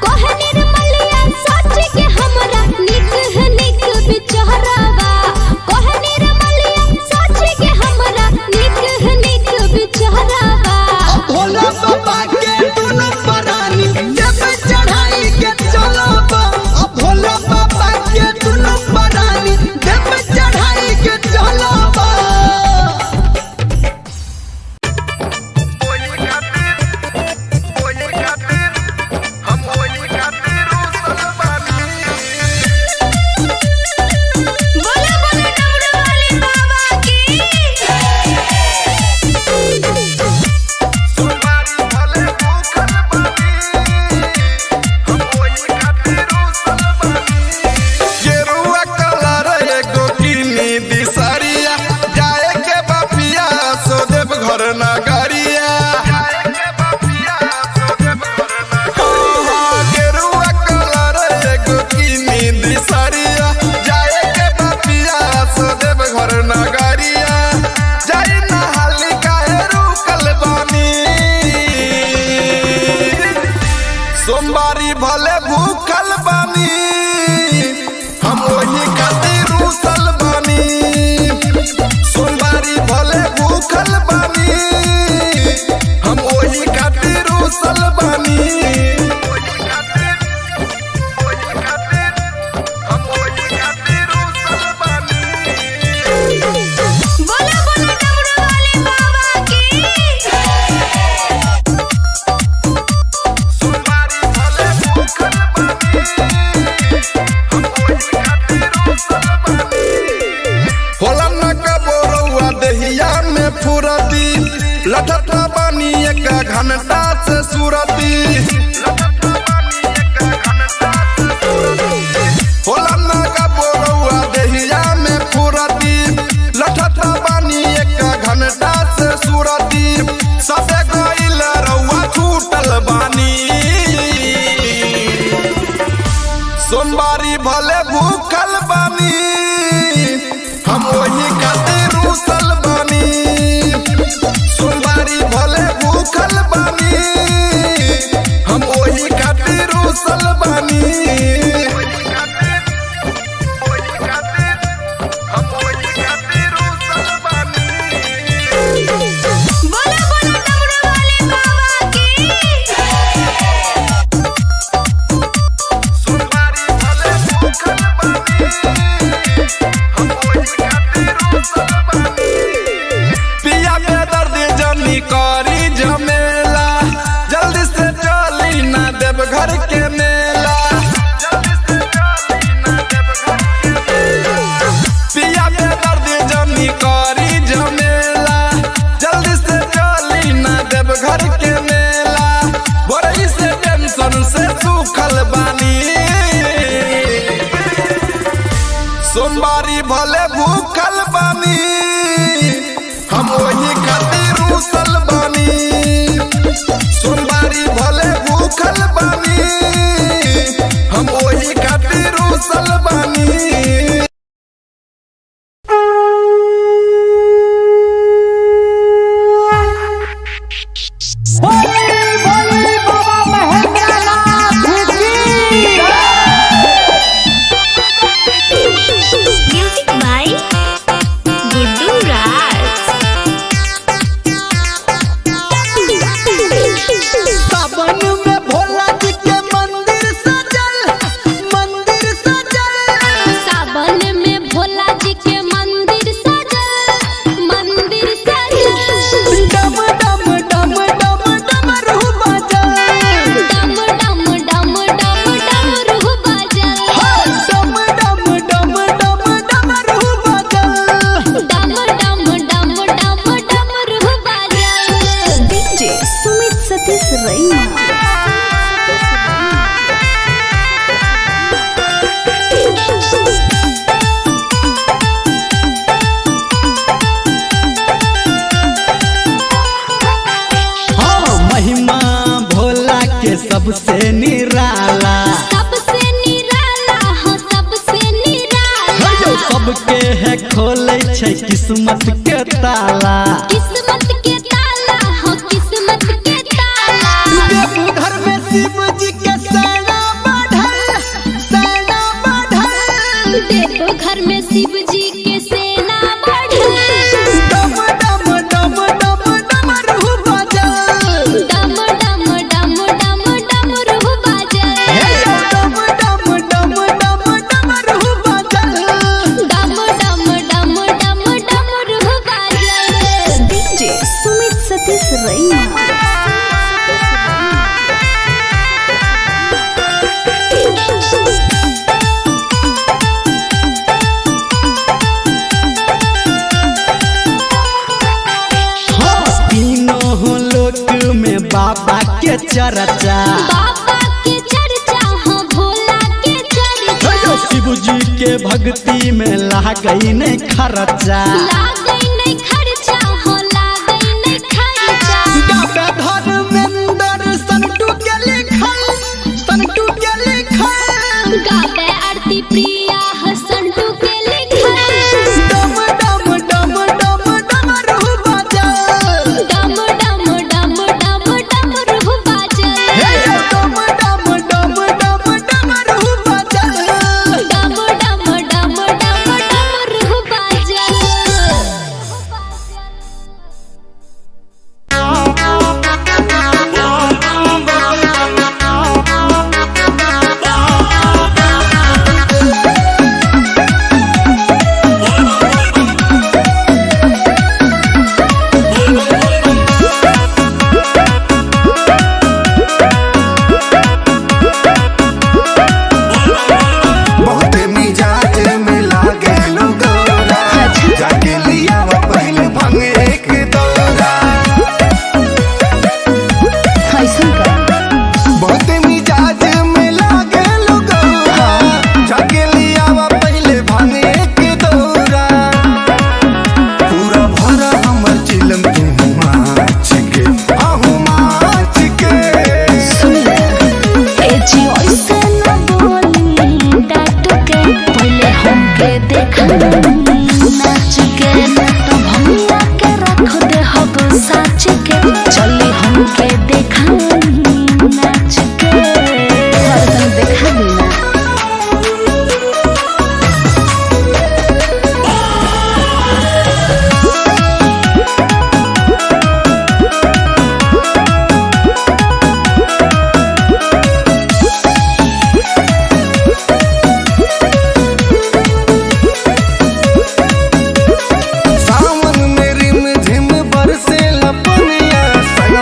B: कहे निर्मलिया सच के हमरा निक है निक बिचहरावा। कहे निर्मलिया सच के हमरा निक है निक बिचहरावा।
A: भोला बाबा के दुनु परानी देव चढ़ाई के चलब। आ भोला बाबा के दुनु परानी देव चढ़ाई के चलब।
B: बोला बोला डमरू वाले बाबा की।
C: गेरुआ कलर एगो किनी दिसरिया जाए के बापिया सो देव घर नगरिया। गेरुआ कलर एगो किनी दिसरिया जाए के बापिया सो देव घर नगरिया। जाई नहाली काहे रुकल बानी, सोमवारी भले भूखल बानी, हम वही खातिर रूसल बानी। सोमवारी भले भूखल बानी, हम वही खातिर रूसल बानी।
B: बोला बोला डमरू वाले बाबा की।
C: होला न कबो रउआ देहिया में फुरती, लठता बानी एक घंटा से सुरती। होला न कबो रउआ देहिया में फुरती, लठता बानी एक घंटा से सुरती। सबे गइल रउआ छूटल बानी, सोमवारी भले भूखल बानी, हम वही खातिर रूसल बानी। सोमवारी भले भूखल बानी, हम वही खातिर रूसल बानी।
B: बोला बोला डमरू वाले बाबा की।
C: पिया के दर्द जनी करी झमेला, जल्दी से चली ना देव घर के मेला। पिया के दर्द जनी करी झमेला, जल्दी से चली ना देव घर के मेला। बोरई से टेंशन से सुखल बानी, सोमवारी भले भूखल बानी, हम वही खातिर रूसल बानी। सोमवारी भले भूखल बानी, हम वही खातिर रूसल बानी।
E: बोली बोली बाबा महेंद्रनाथ की।
D: Music by Guddu
A: सबसे निराला।
B: सबसे निराला हो सबसे निराला।
A: हे यौ सबके है खोले छै किस्मत के ताला।
B: किस्मत के ताला हो किस्मत के ताला।
A: देवघर में शिव जी के सेना बढ़ल, सेना बढ़ल।
B: देवघर में शिव जी के सेना बढ़ल।
A: डम डम डम डम डमरू बाजल।
B: डम डम डम डम डमरू बाजल।
A: हे यौ डम डम डम डम डमरू बाजल।
B: डम डम डम डम डमरू बाजल।
D: डीजे सुमित सतीश रैना।
A: हाँ, तीनों लोक में बाबा के चर्चा।
B: बाबा के चर्चा हो भोला के चर्चा।
A: हे यौ शिव जी के भक्ति में लागई नहीं खर्चा।
B: लागै नहीं खर्चा हो लागै नहीं खर्चा।
A: डॉक्टर धर्मेंद्र संटू के लिखल, संटू के लिखल।
B: गावे आरती प्रिया हसंटू के लिखल।
A: डम डम डम डम डमरू बाजल।
B: डम डम डम डम डमरू बाजल।
A: हे यौ डम डम डम डम डमरू बाजल।
B: डम डम डम डम डमरू बाजल।
F: बहुते मिजाज में लागे लोगोरा, जाके लिया पहले भंग एक दौरा।
D: ऐसन का
F: बहुते मिजाज में लागे लोगोरा, जाके लिया पहले भंग एक दौरा। पूरा भरा हमर चिलम तू माच के, आहू माच के।
D: सुन ए जी ऐसे न बोली डांट के पहले हमके देखा नाच के तो भैया के रख दे हब साच के चली हमके देखा नाच के हरदम देखा दी ना।
F: सावन में रिम झिम बरसे लपनिया, संग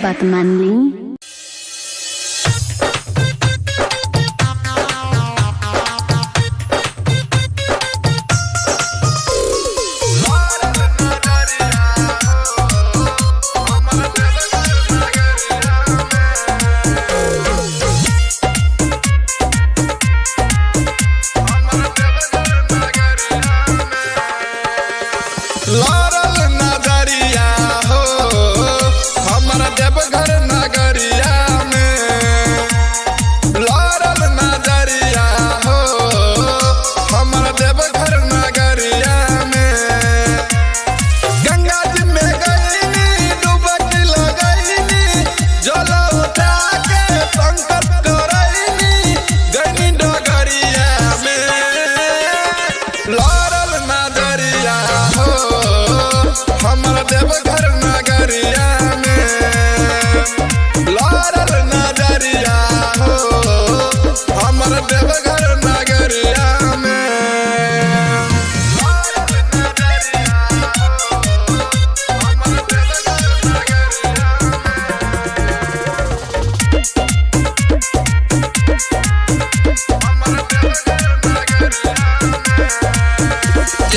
D: बात मान ली।
C: लड़ल नगरिया हो हमर देवघर नगरिया में, लड़ल नजरिया हो हमर देवघर नगरिया में। गंगा जी में गईनी डुबकी लगईनी, जल उठा के संकल्प करईनी, गईनी डगरिया में। लड़ल नजरिया हो हमर देवघर नगरिया में, लड़ल नजरिया हो हमर देवघर नगरिया में।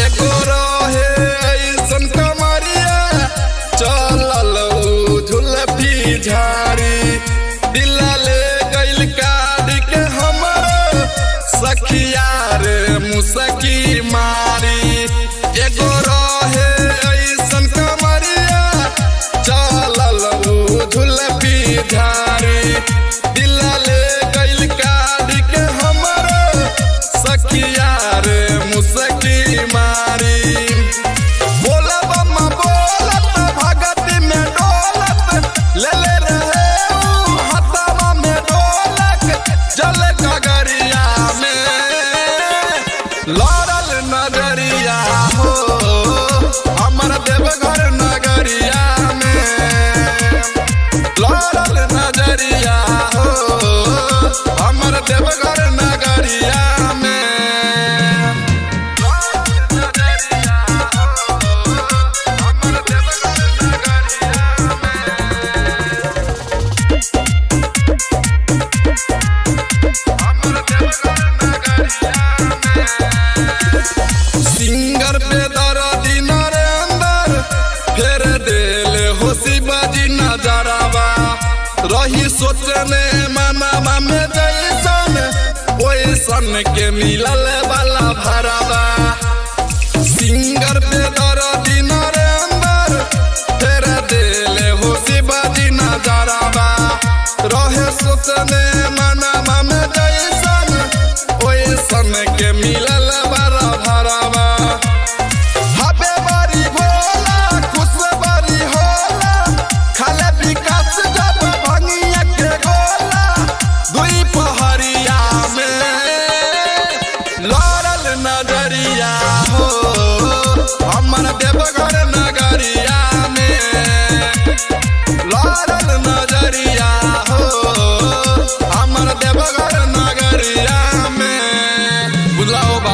C: एगो रहे ऐसन कमरिया चलल उ झुलफी झाड़ी, दिल ले गइल काट के हमर सखिया रे मुसकी मारी। एगो रहे ऐसन कमरिया चलल उ झुलफी झाड़ी, दिल ले गइल काट के हमर सखिया रे मुसकी मारी। बोलब अम्मा बोलत भगत में डोलत, ले ले रहे ऊ हथवा में डोलक, जल गगरिया में लड़ल नजरिया हो हमर देवघर नगरिया में, लड़ल नजरिया हो हमर देवघर नगरिया में। सिंगर पे दर्दी नरेंद्र फेर देल हो शिवाजी नजरवा, रही सोचने मनावा में जैसन ओइसन के मिलल वाला भरवा। सिंगर पे दर्दी नरेंद्र फेर देल हो शिवाजी नजरवा, रहे सोचने मनावा में जैसन ओइसन के मिलल वाला भरवा। हबे बारी भोला खुश बारी होला, खाले विकास जब भंगिया के गोला, दुई पहरिया में लड़ल नजरिया हो हमर देवघर नगरिया में, लड़ल नजरिया हो हमर देवघर नगरिया में। बुझला हो बाबा।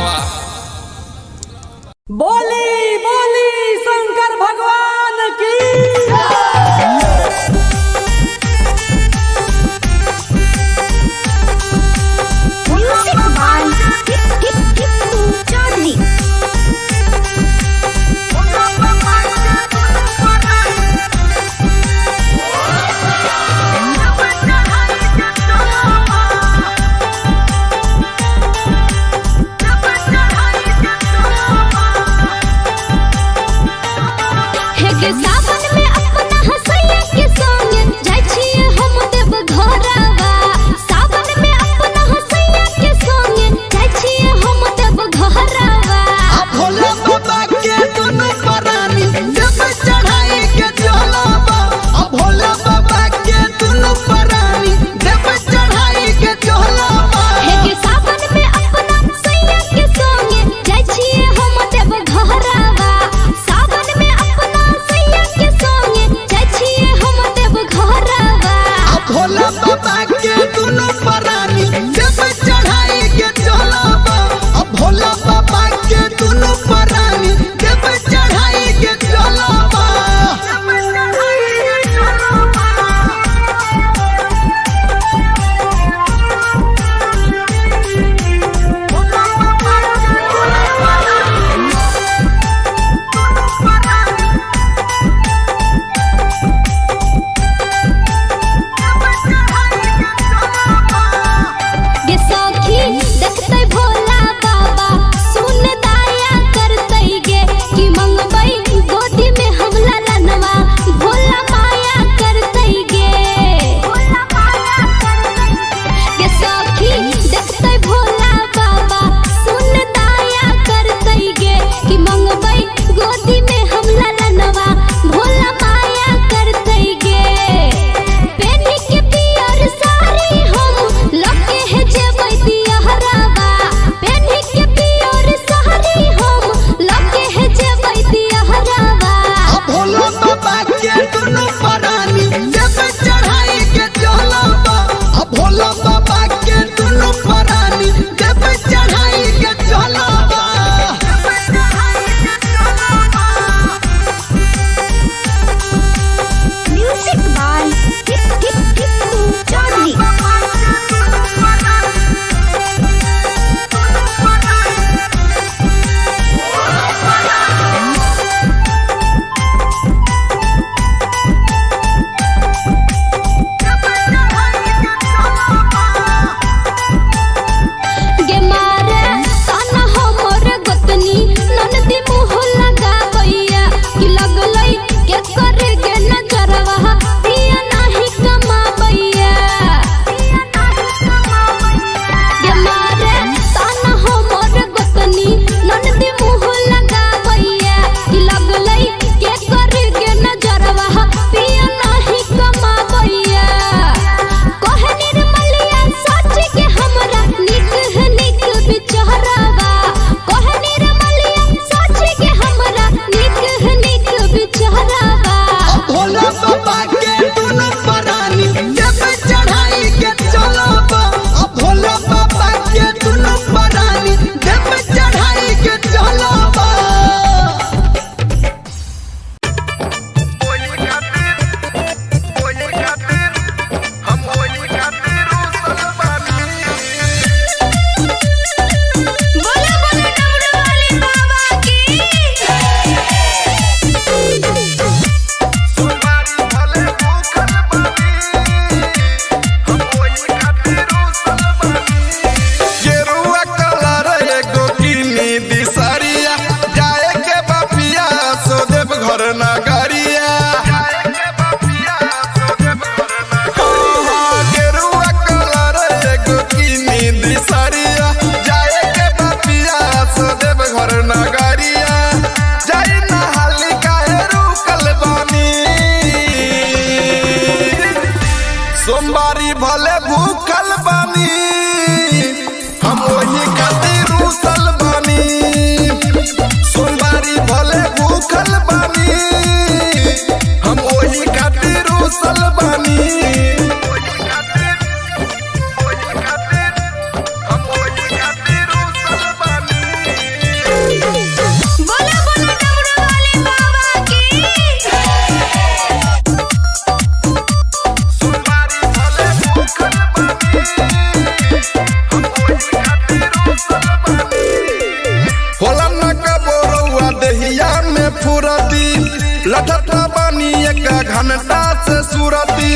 C: बानी एक घंटा से सुरती।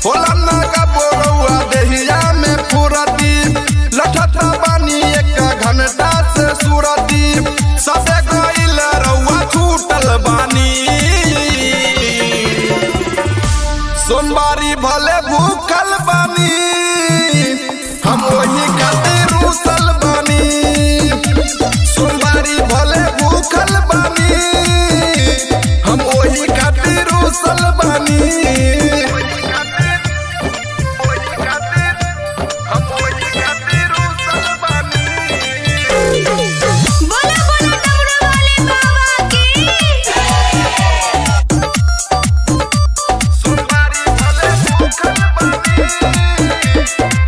C: होला ना का बोरौआ देहिया में फुरती। लठत बानी एक घंटा से सुरती। सबे गइल रउआ छूटल बानी। सोमवारी भले भूखल बानी, हम वही खातिर रूसल बानी। सोमवारी भले भूखल बानी, हम वही खातिर रूसल बानी।
B: बोला बोला डमरू वाले बाबा की।
C: सोमवारी भले भूखल बानी,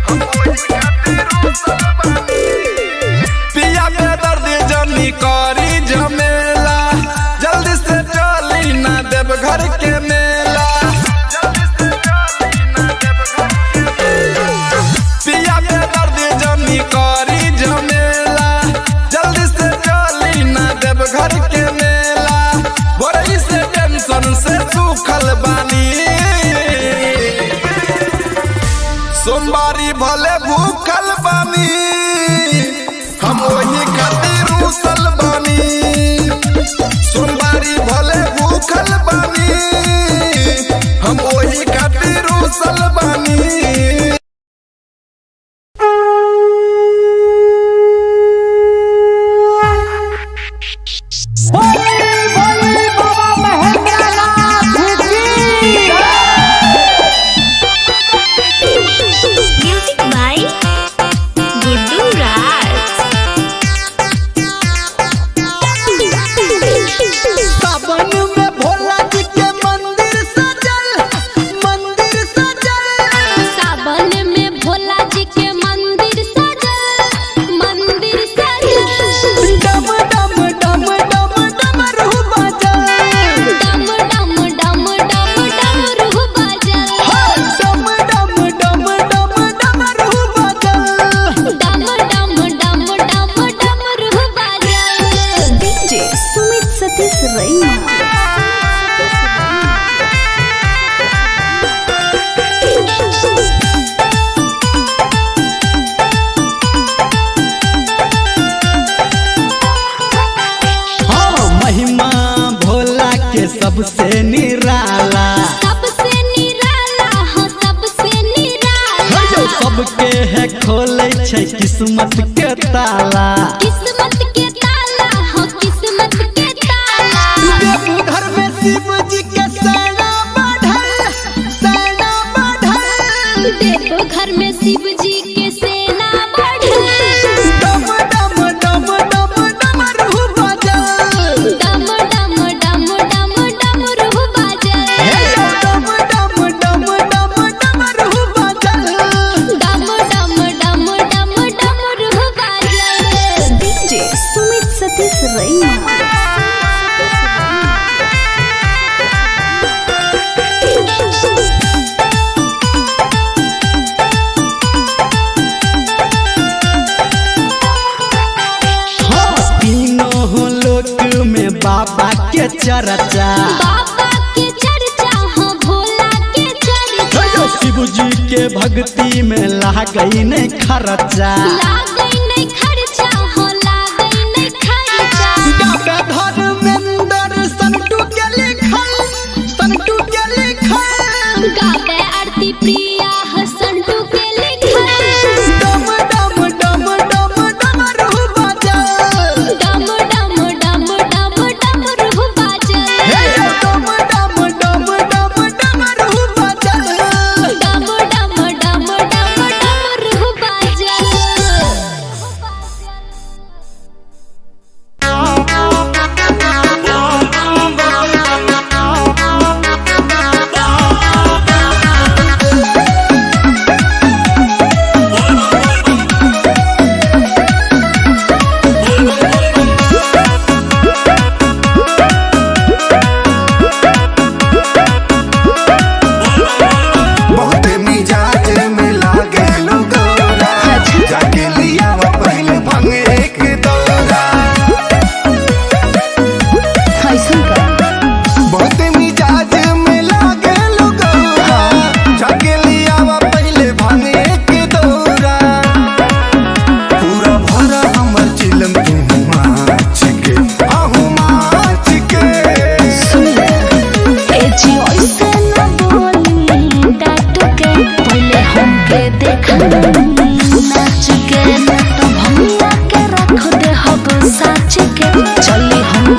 C: हम वही खातिर रूसल बानी। पिया के दर्द जनी करी झमेला, जल्दी से चली ना देव घर के मेला। जल्दी से चली ना देव घर के मेला। पिया के दर्द जनी करी झमेला, जल्दी से चली ना देव घर के मेला। बोरई से टेंशन से सूखल बानी। सोमवारी भले भूखल बानी, हम वही खातिर रूसल बानी। सोमवारी भले भूखल बानी, हम वही खातिर रूसल बानी।
E: भोले भोले बाबा महेंद्र नाथ की।
D: म्यूजिक बाय गुड्डू राज।
A: सावन में भोला जी के मंदिर सजल, मंदिर सजल।
B: सावन में भोला जी के मंदिर सजल, मंदिर सजल।
A: डम डम डम डम डमरू बाजल।
B: डम डम डम डम डमरू बाजल।
A: डम डम डम डम डमरू बाजल।
B: डम डम डम डम डमरू बाजल।
D: डीजे सुमित सतीश रैना।
A: हाँ, महिमा भोला के सबसे निराला।
B: सबसे निराला हो, सबसे निराला।
A: सबके है खोले छै किस्मत के ताला।
B: किस्मत के ताला हो, किस्मत के ताला।
A: देवघर में शिव जी के सेना बढ़ल, सेना बढ़ल।
B: देवघर में शिव जी के सेना बढ़ल।
A: डम डम डम डम डमरू बाजल।
B: डम डम डम डम डमरू बाजल।
A: डम डम डम डम डमरू बाजल।
B: डम डम डम डम डमरू बाजल।
D: डीजे सुमित सतीश रैना।
A: हाँ, तीनों लोक में बाबा के चर्चा।
B: बाबा के चर्चा हो, भोला के चर्चा।
A: शिव जी के भक्ति में लागई ने खर्चा।
B: लागै नहीं खर्चा हो, लागै नहीं खर्चा।
A: डॉक्टर धर्मेंद्र संटू के लिखल, संटू के लिखल।
B: गावे आरती प्रिया हसंटू के लिखल।
A: डम डम डम डम डमरू बाजल।
B: डम डम डम डम डमरू बाजल।
A: डम डम डम डम डमरू बाजल।
B: डम डम डम डम डमरू बाजल।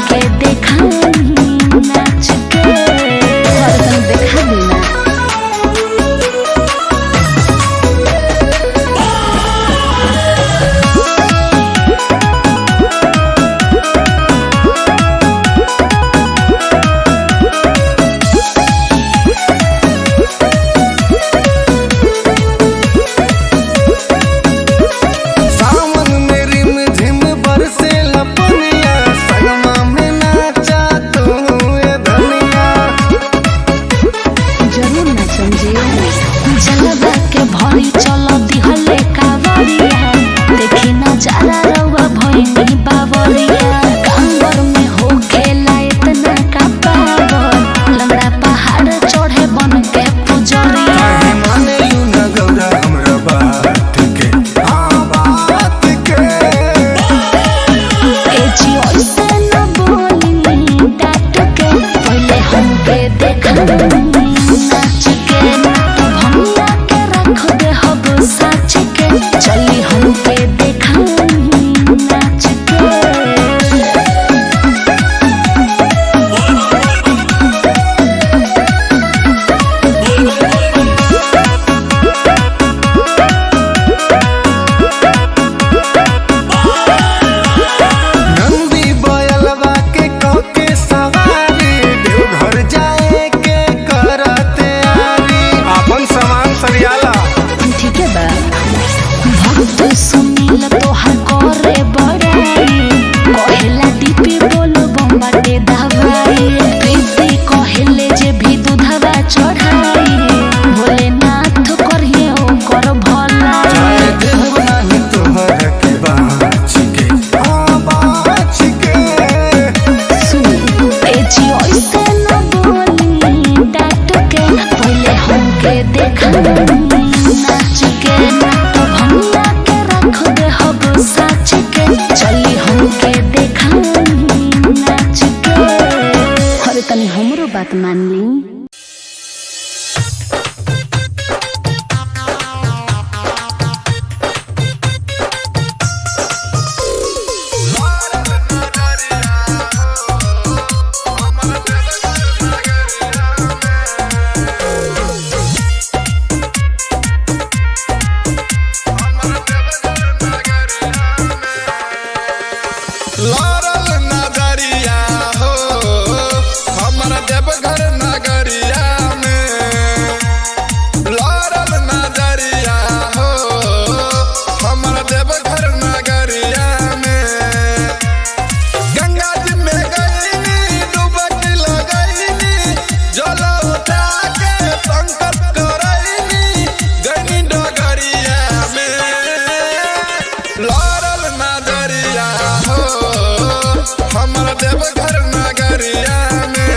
D: हमके देखाई नाच के। और तनी देखा दी ना।
F: सावन में रिम झिम बरसे लपनिया, संगमा में नाचा तू ए धनिया।
D: जरूर नाचम जी। जलवा के भरी चल दिहले कावरिया, देखी नजारा रउआ भइनी बावरिया। कांवर में हो खेला इतना का पावर, लंगड़ा पहाड़ चढ़े बन के पुजरिया।
F: काहे माने you न गौरा हमरा बात के, हाँ बात के।
D: ए जी ऐसे न बोली डांट के, पहले हमके देखाई नाच के। ना तो भंगिया के रख दे हब साच के, चली हमके देखाई नाच के।
F: नंदी बयलवा के कके सवारी, देवघर जाए के करते आरी। अपन सामान सरियाला।
D: ठीक है बा। भक्त सुनील तोहर करे बड़ाई, कहेला डीपी बोल बम्बाटे दवाई। प्रीति कहेले जे भी दूधवा चढ़ाई, भोलेनाथ करिए ओकर भलाई।
F: जाए देव नाही तोहर के बाँच के, हाँ बाँच के।
D: सुनी ए जी ऐसे न बोली डांट के, पहले हमके देखाई नाच के। ना तो भंगिया के रख दे हब साच के, चली हमके देखाई नाच के। अरे तनी हमरो बात मान ली।
C: लड़ल नजरिया हो हमर देवघर नगरिया में। लड़ल नजरिया हो हमर देवघर नगरिया में। गंगा जी में गईनी डुबकी लगईनी, जल उठा के संकल्प करईनी, गईनी डगरिया में। लड़ल नजरिया हो हमर देवघर नगरिया में।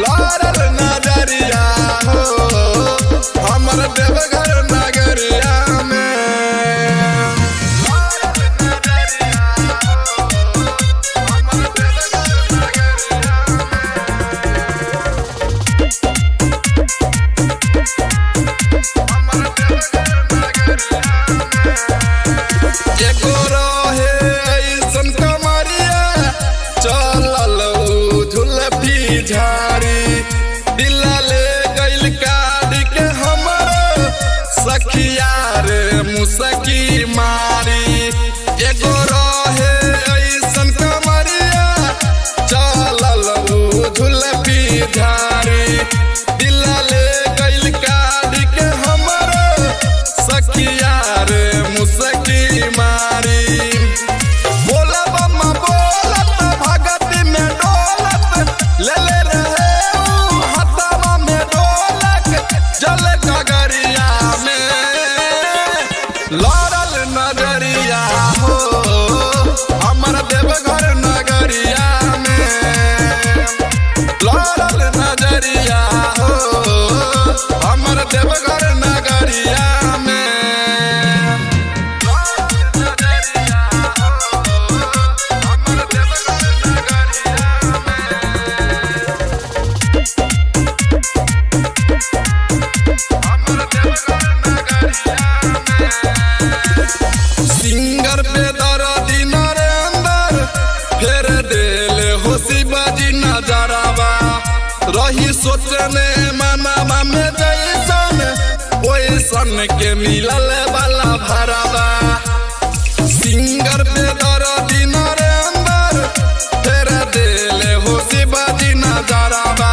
C: लड़ल नजरिया हो हमर देवघर नगरिया में। लड़ल नजरिया हो हमर देवघर नगरिया में। हमर देवघर नगरिया में। एगो रहे ऐसन कमरिया, चलल उ झुलफी झाड़ी। दिल ले गइल काट के हमर सखिया रे मुसकी मारी। एगो रहे ऐसन कमरिया, चलल उ झुलफी झाड़ी। दिल ले गइल काट के हमर सखिया रे मुसकी मारी। बोलब अम्मा बोलत भगत में डोलत, ले ले रहे ऊ हथवा में डोलक, जल गगरिया में। लड़ल नजरिया हो हमर देवघर नगरिया में। लड़ल नजरिया हो हमर देवघर नगरिया में। नजरिया हो हमर देवघर नगरिया में। हमर देवघर नगरिया में। सिंगर पे दर्दी नरेंद्र फेर हो शिवाजी नजरवा। रही सोचने मनावा में जैसन ओइसन के मिलल वाला भरावा। सिंगर बेदर्दी नरेंद्र फेर देले हो शिवाजी नजरवा।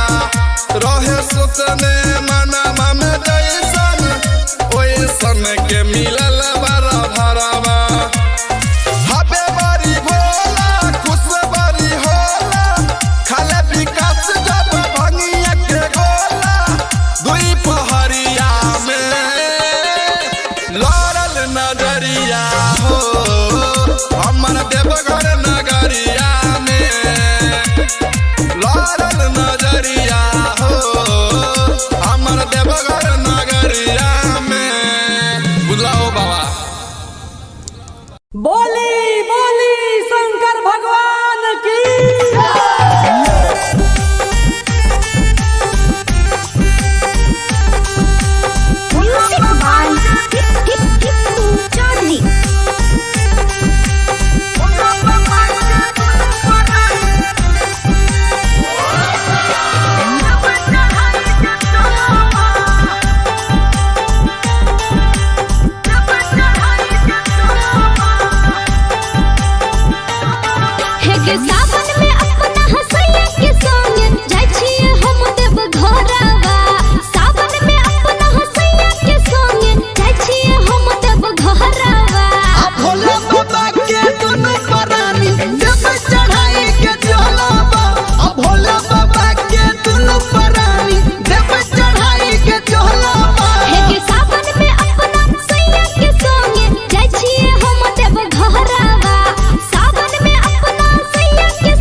C: रहे सोचने मनावा में जैसन ओइसन के मिलल वाला भरावा। हबे बारी भोला खुश बारी होला, खाले विकास जब भंगिया के गोला। दुई पहरिया में लड़ल नजरिया हो, हमर देवघर नगरिया में लड़ल नजरिया हो, हमर देवघर नगरिया में। बुझलाओ बाबा।
E: बोली बोली शंकर भगवान की।
D: Music by Tippu Chaudhary.
B: हे के सावन में अपना हसैया के संग जाइ छियै हम देव घरवा। सावन में अपना हसैया के संग जाइ छियै हम देव घरवा।
A: आ भोला बाबा के दुनु परानी देव चढ़ाई के चलबा। आ भोला बाबा के दुनु परानी देव चढ़ाई के चलबा।
B: हे के सावन में अपना सैया के संग जाइ छियै हम देव घरवा। सावन में अपना सैया के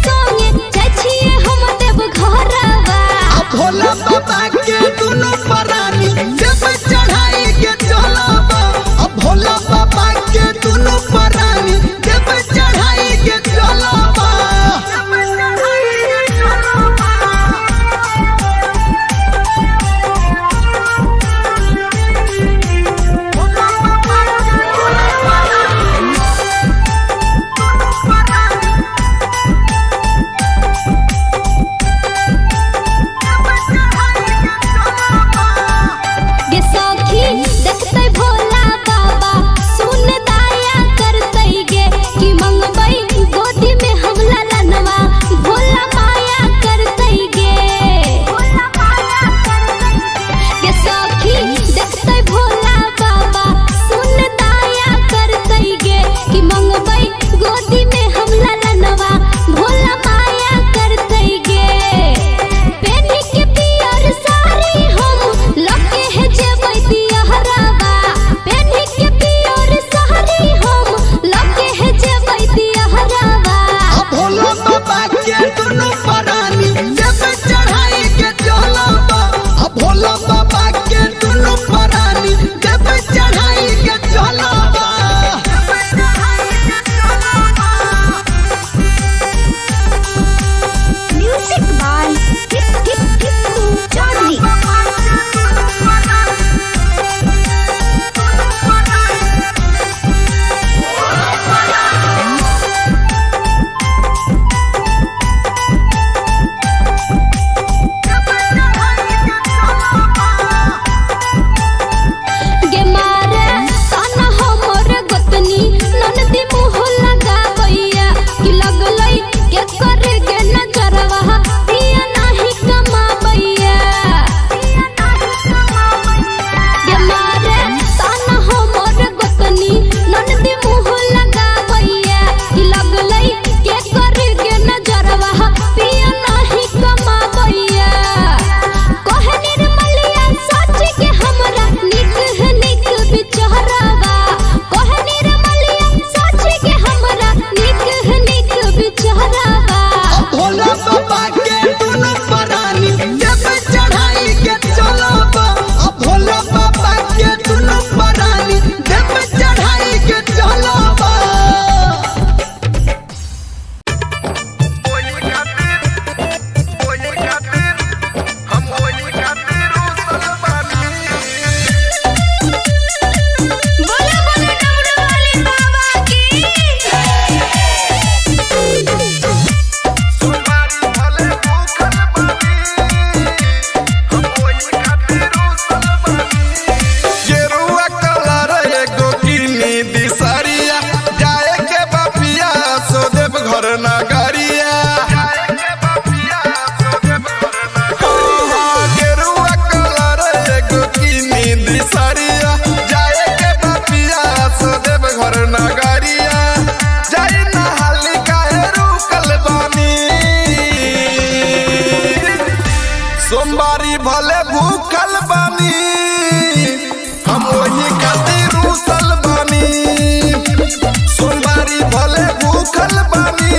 C: भूखल बानी,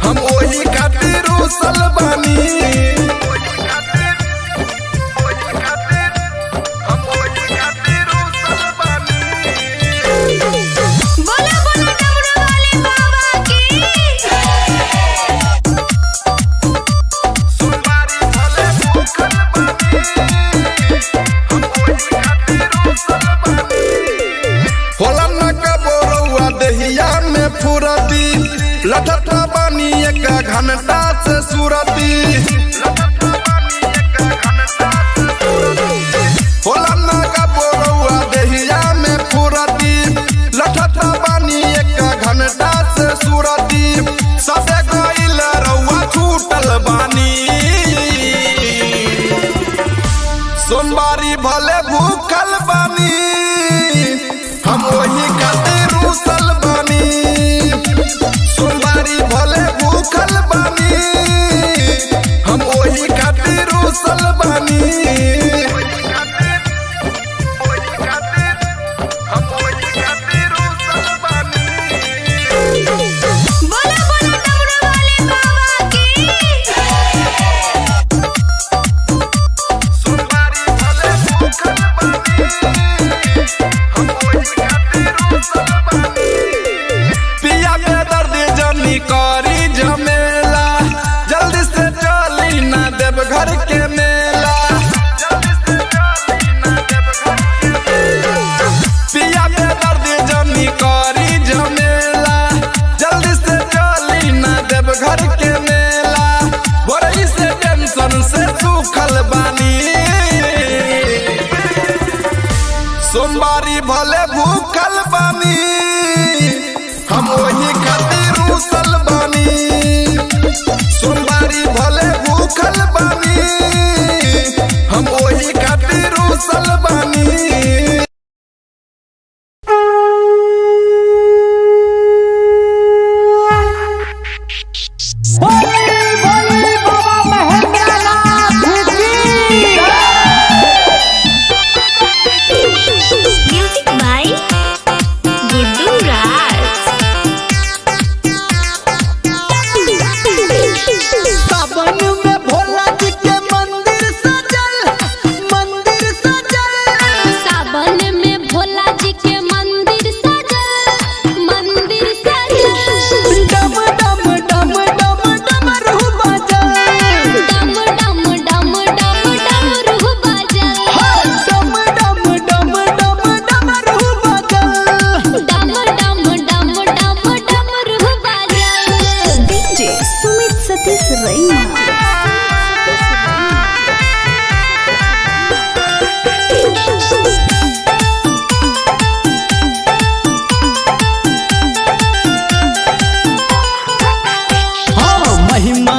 C: हम ओही खातिर रूसल बानी।
B: बोला बोला डमरू वाले बाबा की।
C: सोमवारी भले भूखल बानी, हम ओही खातिर रूसल बानी। होला न कबो रउआ देहिया में फुरती, लठत बानी एक घंटा से सुरती। होला न कबो रउआ देहिया में फुरती, लठत बानी एक घंटा से सुरती। सबे गइल रउआ छूटल बानी। सोमवारी भले भूखल बानी, हम ओही खातिर रूसल बानी। सोमवारी भले भूखल बानी, हम ओही खातिर रूसल बानी।
B: बोला बोला डमरू वाले बाबा की।
C: सोमवारी भले भूखल बानी, हम ओही खातिर रूसल बानी। पिया के दर्द जनी करी झमेला, जल्दी से चली ना देव घर के मेला। जल्दी से चली ना देवघर के मेला। पिया के दर्द जनी करी झमेला, जल्दी से चली ना देव घर के मेला। बोरई से टेंशन से सूखल बानी। सोमवारी भले भूखल बानी, हम ओही खातिर रूसल बानी। सोमवारी भले भूखल बानी, हम ओही खातिर रूसल बानी।
E: बोली बोली बाबा महेंद्रनाथ की।
D: म्यूजिक बाय गुड्डू राज।
A: सावन में भोला जी के मंदिर सजल, मंदिर सजल।
B: सावन में भोला जी के मंदिर सजल, मंदिर सजल।
A: डम डम डम डम डमरू बाजल।
B: डम डम डम डम डमरू बाजल।
A: डम डम डम डम डमरू बाजल।
B: डम डम डम डम डमरू बाजल।
D: डीजे सुमित सतीश रैना।
A: हाँ, महिमा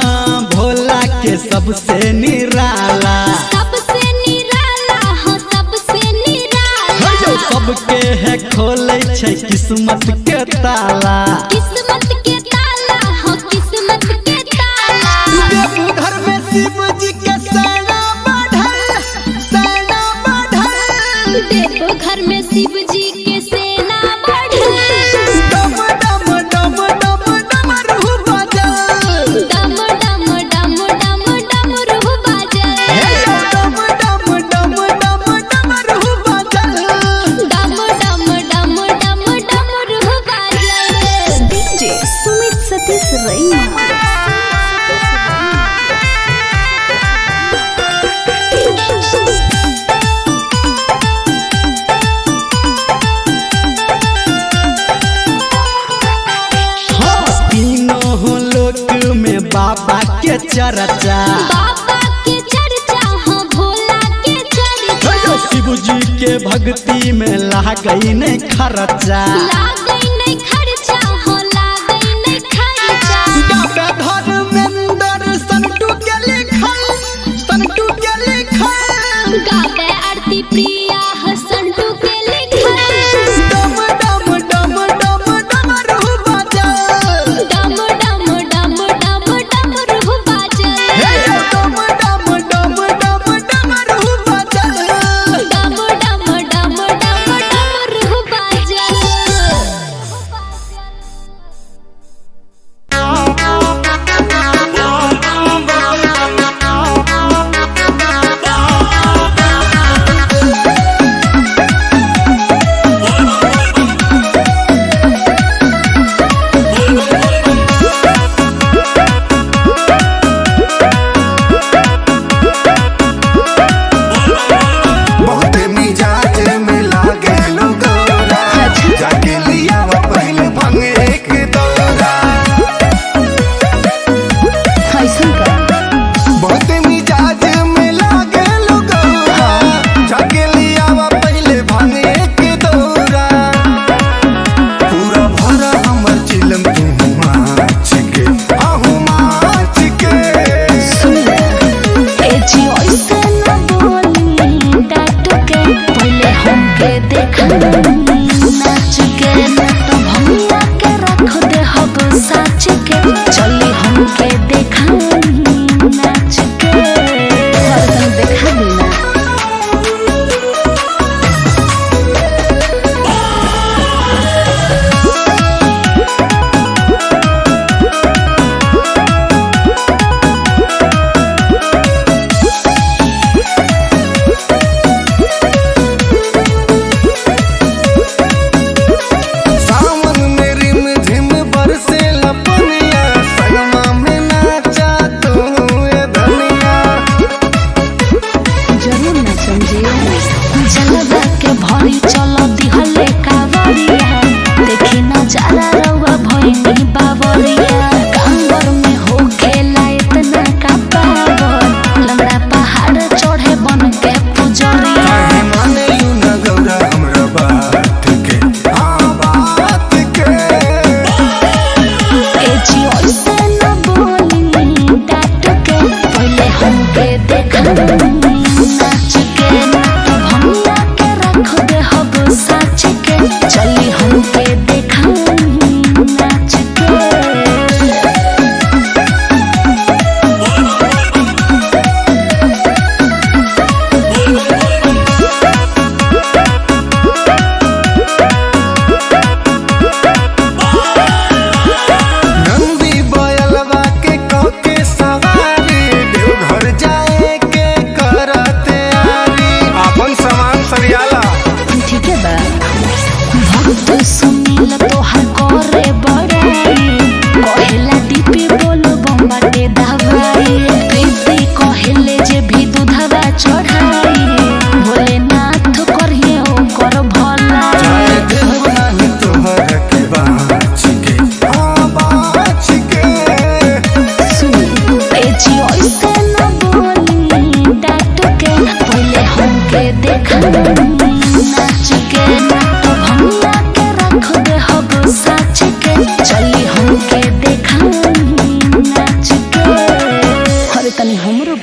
A: भोला के सबसे निराला।
B: सबसे निराला हो, सबसे निराला।
A: सबके है खोले छै किस्मत के ताला।
B: किस्मत के ताला हो, किस्मत के ताला।
A: देवघर में शिव जी के सेना बढ़ल, सेना बढ़ल।
B: देवघर में शिव जी के सेना बढ़ल।
A: डम डम डम डम डमरू बाजल।
B: डम डम डम डम डमरू बाजल।
A: डम डम डम डम डमरू बाजल।
B: डम डम डम डम डमरू बाजल।
D: डीजे सुमित सतीश रैना।
A: हाँ, तीनों लोक में बाबा के चर्चा।
B: बाबा के चर्चा हो, भोला के चर्चा।
A: शिव जी के भक्ति में लागई नहीं खर्चा।
B: लागै नहीं खर्चा हो, लागै नहीं खर्चा।
A: डॉक्टर धर्मेंद्र संटू के लिखल, संटू के लिखल।
B: गावे आरती प्रिया हसंटू के लिखल।
A: डम डम डम डम डमरू बाजल।
B: डम डम डम डम डमरू बाजल।
A: डम डम डम डम डमरू बाजल।
B: डम डम डम डम डमरू बाजल।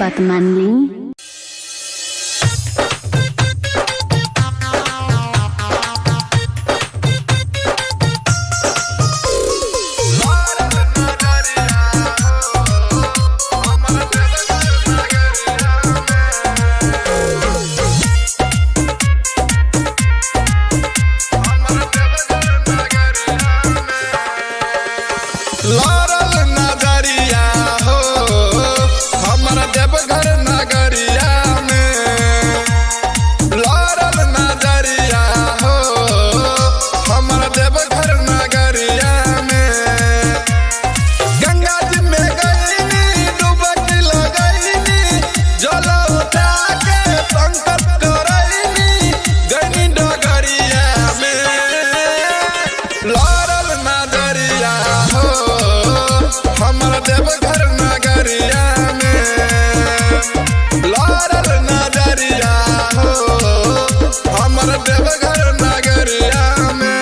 D: बात मान ली।
C: लड़ल नजरिया हो हमर देवघर नगरिया में, लड़ल नजरिया हो हमर देवघर नगरिया में। गंगा जी में गईनी डुबकी लगईनी, जल उठा के संकल्प करईनी, गईनी डगरिया में। लड़ल नजरिया हो हमर देवघर नगरिया में, लड़ल नजरिया हो हमर देवघर नगरिया में।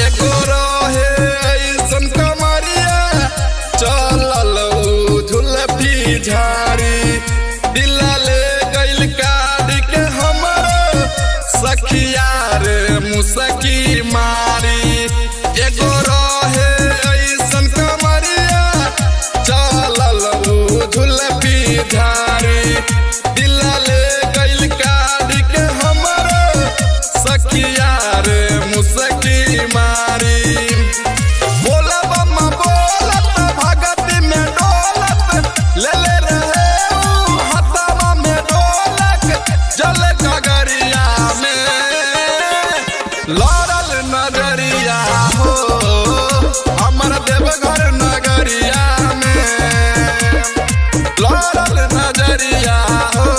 C: एगो रहे ऐसन कमरिया चलल उ झुलफी झाड़ी, दिला ले गइल काट के हमर सखिया रे मुसकी मारी। एगो रहे ऐसन कमरिया चलल उ झुलफी झाड़ी, दिला ले गइल काट के हमर सखिया रे मुसकी मारी। बोलब बम्मा बोलत भगत में डोलत, ले ले रहे ऊ हथवा में डोलक, जल गगरिया में लड़ल नजरिया हो हमर देवघर नगरिया में, लड़ल नजरिया हो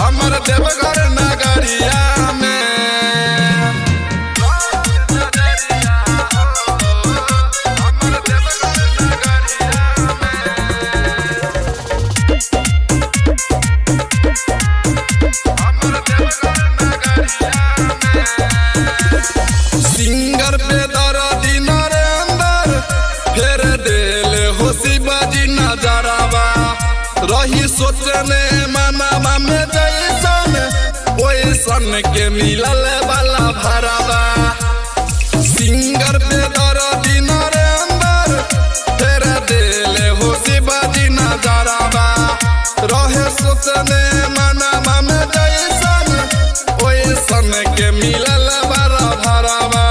C: हमर देवघर नगरिया में। सिंगर पे दर्दी नरेंद्र फेर देल हो शिवाजी नजरवा, रही सोचने मनावा में जैसन ओइसन के मिलल वाला भरवा। सिंगर पे दर्दी नरेंद्र फेर देल हो शिवाजी नजरवा, रहे सोचने मनावा में जैसन ओइसन के मिलल वाला भरवा।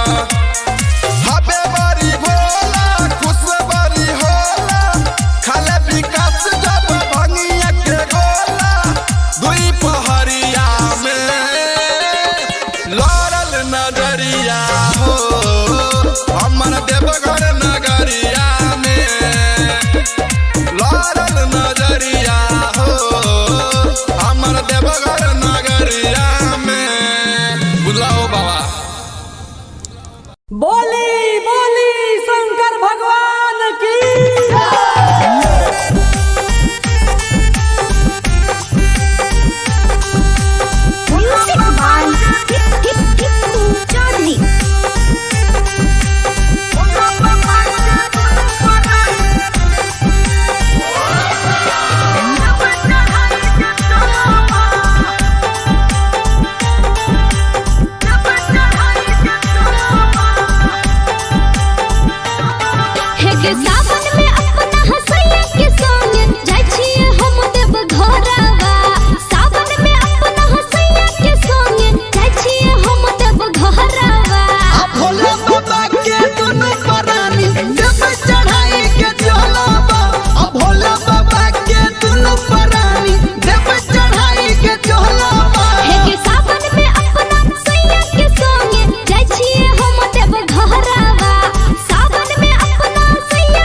C: हबे बारी भोला खुश बारी होला, खाले विकास जब भंगिया के गोला, दुई पहरिया में लड़ल नजरिया हो हमर देवघर नगरिया में, लड़ल नजरिया हो हमर देवघर नगरिया में। बुझलाओ बाबा।
E: बोली बोली शंकर भगवान की।
D: Music by Tippu Chaudhary.
B: हे गे सावन में अपना हसैया के संग जाइ छियै हम देव घरवा, सावन में अपना हसैया के संग जाइ छियै हम देव घरवा।
A: आ भोला बाबा के दुनु परानी देव चढ़ाई के चलबा, आ भोला बाबा के दुनु परानी देव चढ़ाई के चलबा।
B: हे गे सावन में अपना हसैया के संग जाइ छियै हम देव घरवा, सावन में अपना हसैया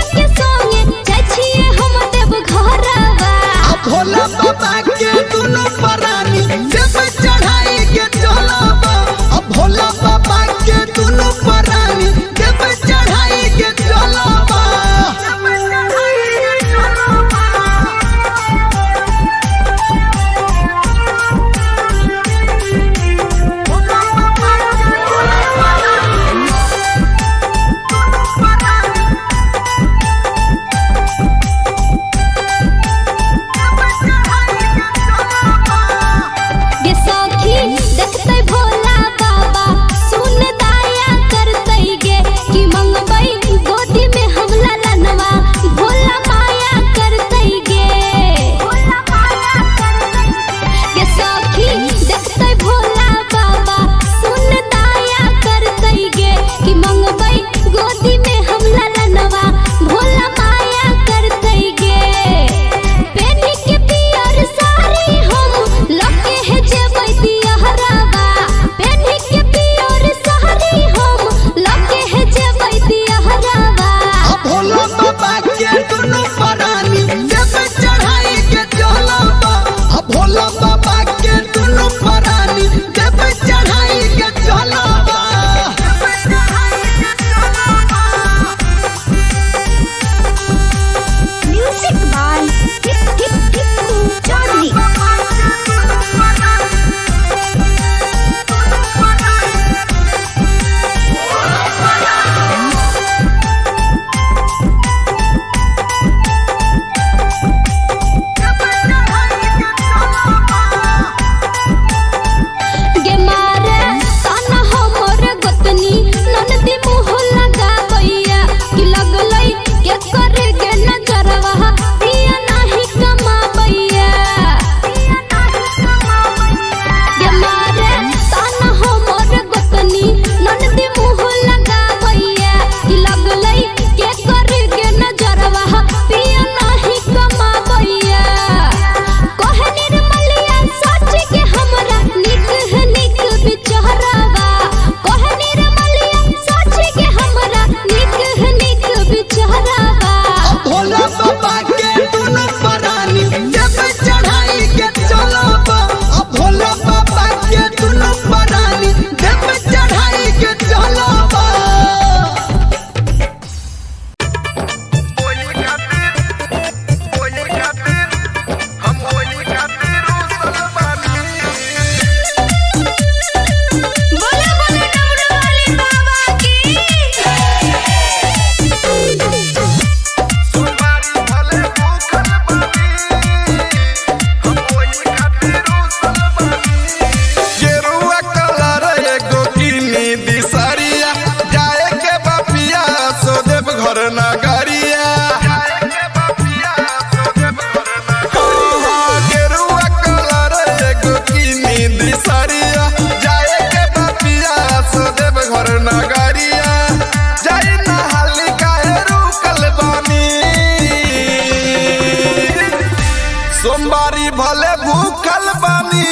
C: भले भूखल बानी,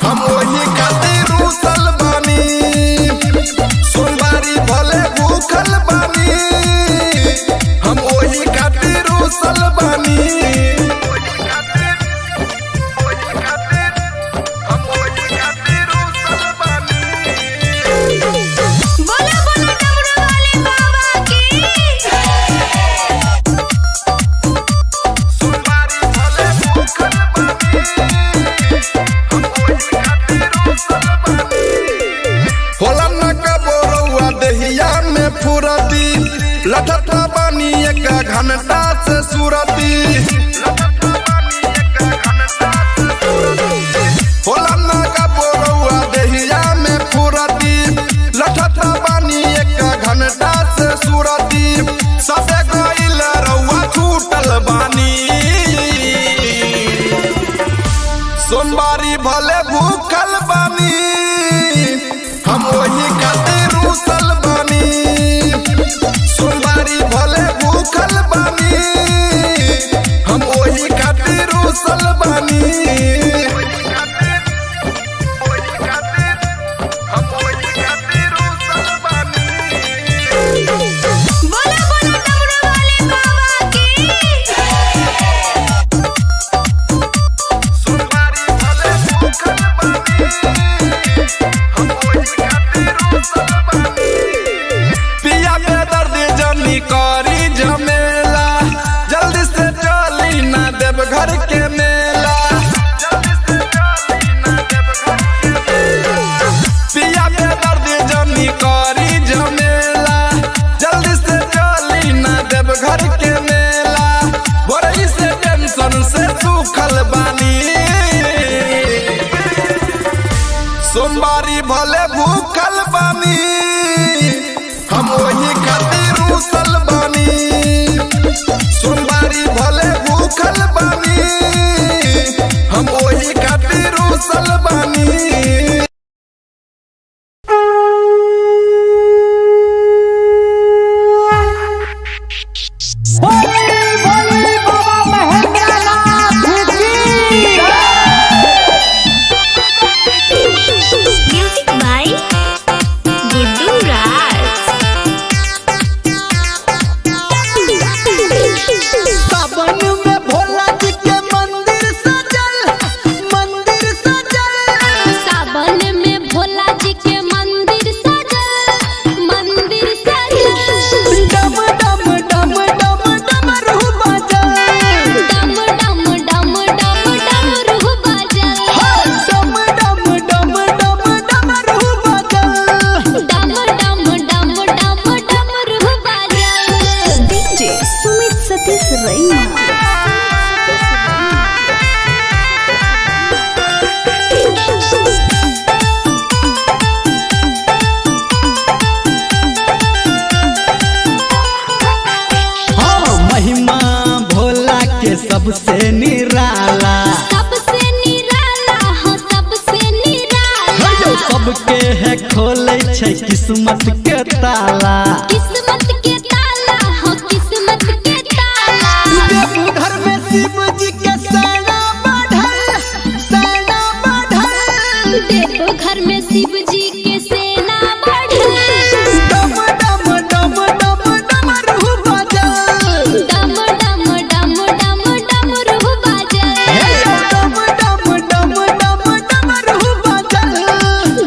C: हम वही खातिर रूसल बानी। सोमवारी भले भूखल बानी, हम वही खातिर रूसल बानी।
B: बोला बोला डमरू वाले बाबा की।
C: सोमवारी भले भूखल बानी, हम वही खातिर रूसल बानी। होला न कबो रउआ देहिया में फुरती, लठता बानी एक घंटा से सुरती। होला न कबो रउआ देहिया में फुरती, लठता बानी एक घंटा से सुरती। सबे गइल रउआ छूटल बानी। सोमवारी भले भूखल बानी, हम वही खातिर रूसल बानी। सोमवारी भले भूखल बानी, हम वही खातिर रूसल बानी।
B: बोला बोला डमरू वाले बाबा की।
C: सोमवारी भले भूखल बानी, हम वही खातिर रूसल बानी। पिया बेदर्द जनी करी झमेला, जल्दी से चली ना देवघर के मेला। जल्दी से चली ना देवघर के मेला। पिया बेदर्द जनी करी झमेला, जल्दी से चली ना देवघर के मेला। बोरई से टेंशन से सूखल बानी। सोमवारी भले भूखल बानी, हम वही खातिर रूसल बानी। सोमवारी भले भूखल बानी, हम वही खातिर रूसल बानी।
E: बोली बोली बाबा महेंद्रनाथ की।
D: म्यूजिक बाय गुड्डू राज।
A: सावन में भोला जी के मंदिर सजल, मंदिर सजल।
B: सावन में भोला जी के मंदिर सजल, मंदिर सजल।
A: डम डम डम डम डमरू बाजल।
B: डम डम डम डम डमरू बाजल।
A: डम डम डम डम डमरू बाजल।
B: डम डम डम डम डमरू बाजल।
D: डीजे सुमित सतीश रैना।
A: हाँ, महिमा भोला के सबसे निराला।
B: सबसे निराला हो, सबसे निराला।
A: सबके है खोले छै किस्मत के ताला।
B: किस्मत के ताला हो, किस्मत के ताला।
A: देवघर में शिव जी के सेना बढ़ल, सेना बढ़ल।
B: देवघर में शिव जी के सेना बढ़ल।
A: डम डम डम डम डमरू बाजल।
B: डम डम डम डम डमरू बाजल।
A: डम डम डम डम डमरू बाजल।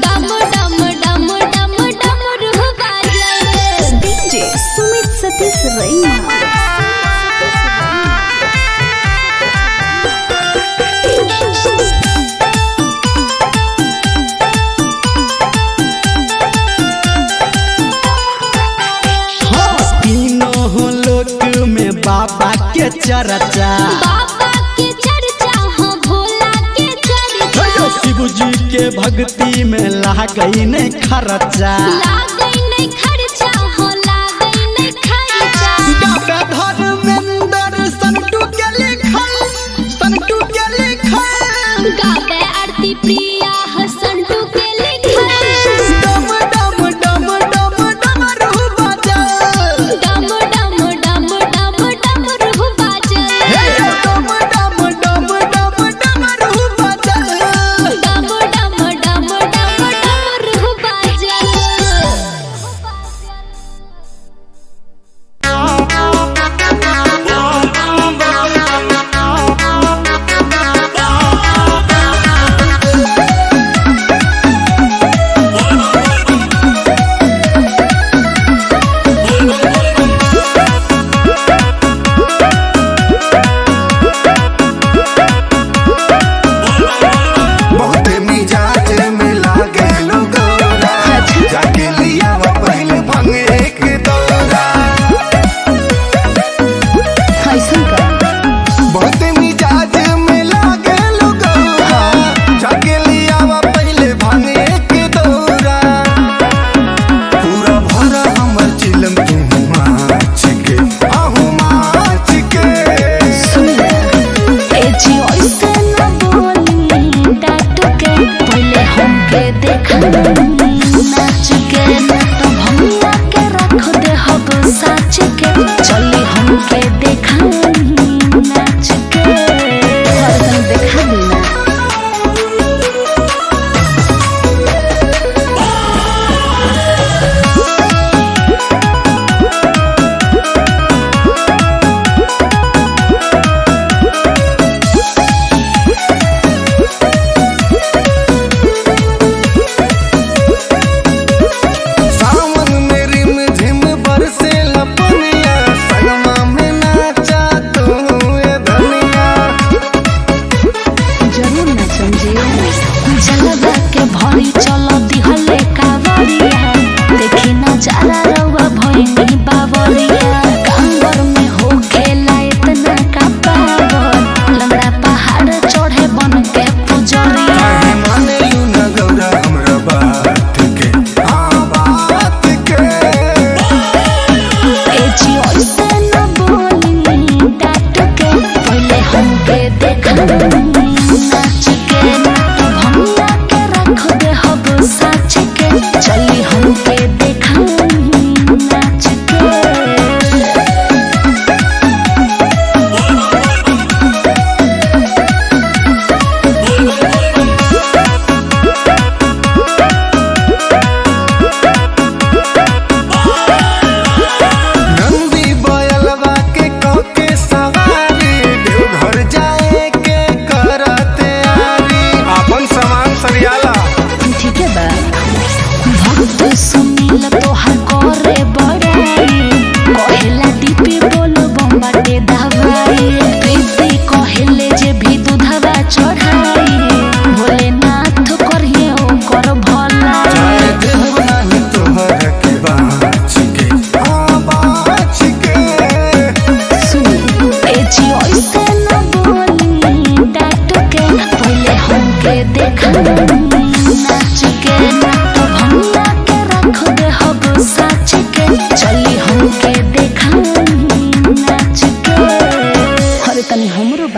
B: डम डम डम डम डमरू बाजल।
D: डीजे सुमित सतीश रैना।
A: हाँ, तीनों लोक में बाबा के चर्चा।
B: बाबा के चर्चा हो, भोला के चर्चा।
A: शिव जी के भक्ति में लागई नहीं खर्चा।
B: लागै नहीं खर्चा हो, लागै नहीं खर्चा।
A: डॉक्टर धर्मेंद्र संटू के लिखल, संटू के लिखल।
B: गावे आरती प्रिया हसंटू के लिखल।
A: डम डम डम डम डमरू बाजल।
B: डम डम डम डम डमरू बाजल।
A: डम डम डम डम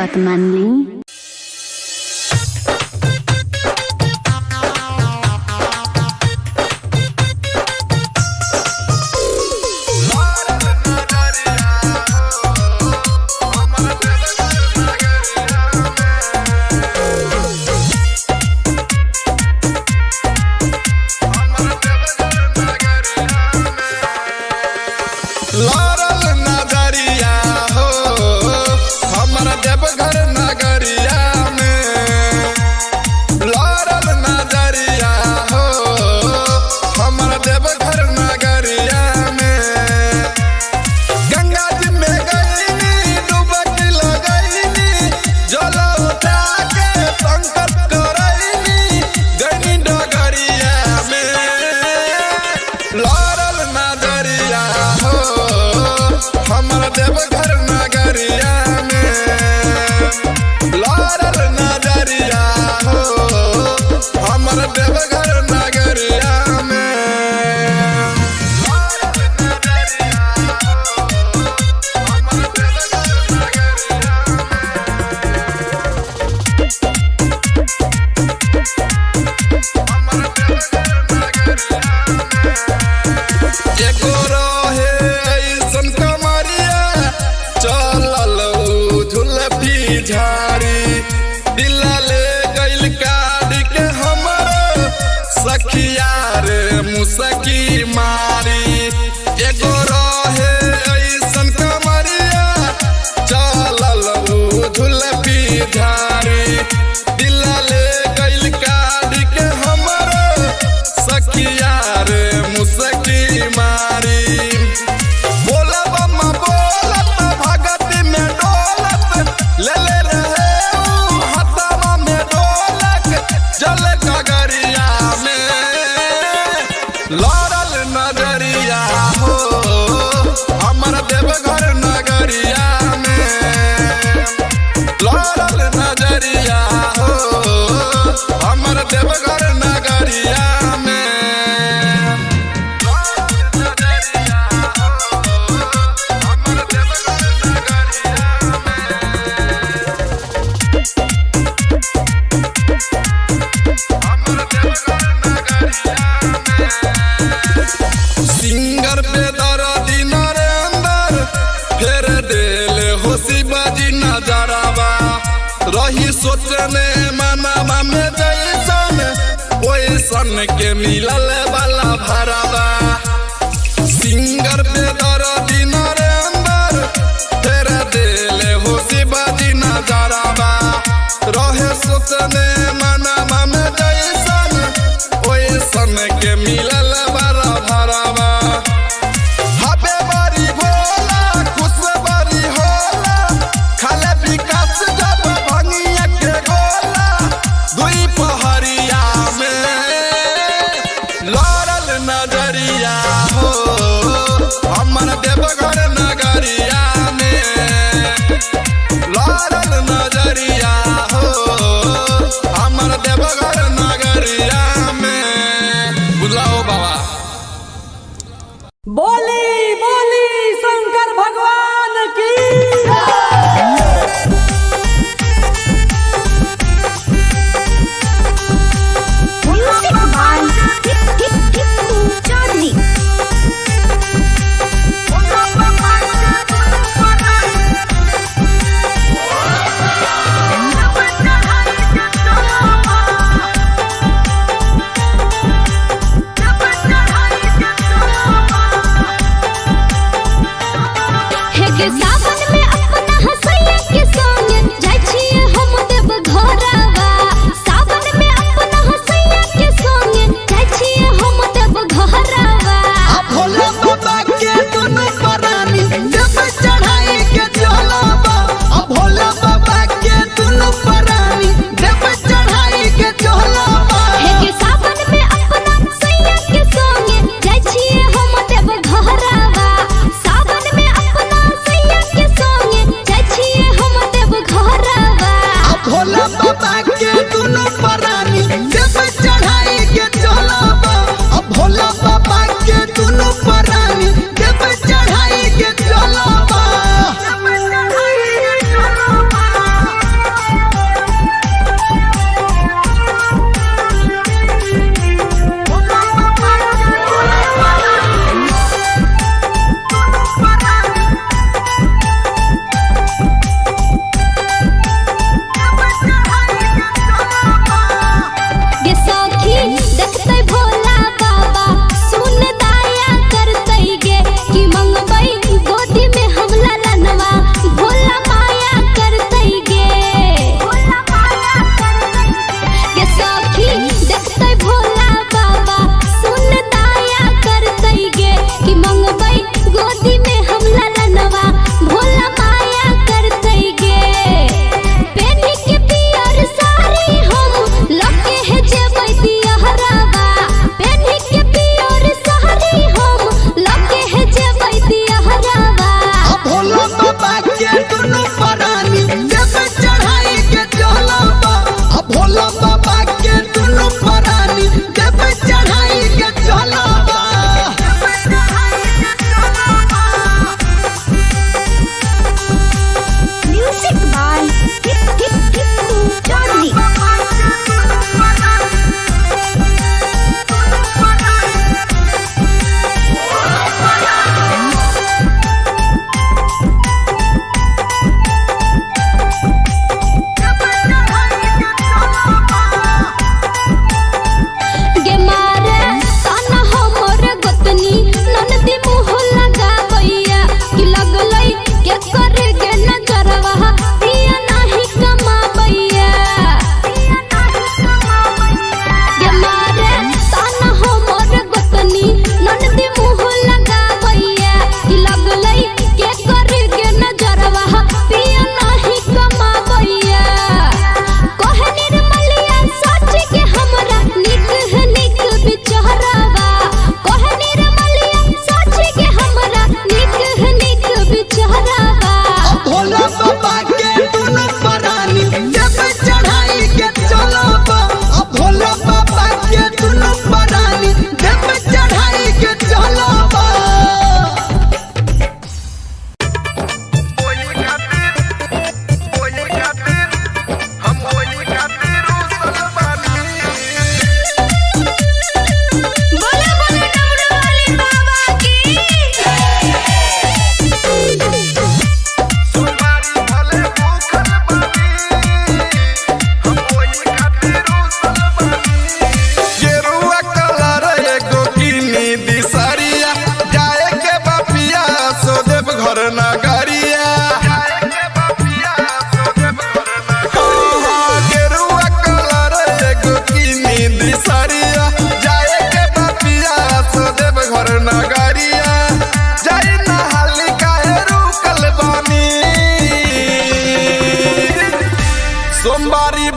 D: बात मान ली।
C: लड़ल नजरिया हो हमर देवघर नगरिया में। लड़ल नजरिया हो हमर देवघर नगरिया में। गंगा जी में गईनी डुबकी लगईनी जल उठा के संकल्प करईनी गईनी डगरिया में। लड़ल नजरिया हो हमर देवघर नगरिया में। लड़ल नजरिया हो हमर देवघर नगरिया में। लड़ल नजरिया हो हमर देवघर नगरिया में। हमर देवघर नगरिया में। एगो रहे ऐसन कमरिया चलल उ झुलफी झाड़ी दिला ले गइल काट के हमर सखिया रे मुसकी मारी। एगो रहे ऐसन कमरिया चलल उ झुलफी झाड़ी दिला ले गइल काट के हमर सखिया रे मुसकी मारी। बोलब बोलत भगत में डोलत ले ले रहे ऊ हथवा में डोलक जल गगरिया में। लड़ल नजरिया हो हमर देवघर नगरिया में। लड़ल नजरिया हो हमर देवघर नगरिया में। नजरिया हो हमर देवघर नगरिया में। हमर देवघर नगरिया में। सिंगर पे दर्दी नरेंद्र फेर देल हो शिवाजी नजरवा रही सोचने मनावा में जैसन ओइसन के मिलल वाला भरावा। सिंगर पे दर्दी नरेंद्र फेर देल हो शिवाजी नजरवा रहे सोचने मनावा में जैसन ओइसन के मिलल वाला भरावा। हबे बारी भोला खुश बारी होला खाले विकास जब भंगिया के गोला दुई पहरिया में। लड़ल नजरिया हो हमर देवघर नगरिया में। लड़ल नजरिया हो हमर देवघर नगरिया में। बुझलाओ बाबा।
E: बोली बोली शंकर भगवान की।
D: Music by Tippu Chaudhary.
B: हे गे सावन में अपना हसैया के संग जाइ छियै हम देव घरवा। सावन में अपना हसैया के संग जाइ छियै हम देव घरवा।
A: आ भोला बाबा के दुनु परानी देव चढ़ाई के चलबा। आ भोला बाबा के दुनु परानी देव चढ़ाई के चलबा।
B: हे गे सावन में अपना सैया के संग जाइ छियै हम देव घरवा। सावन में अपना सैया के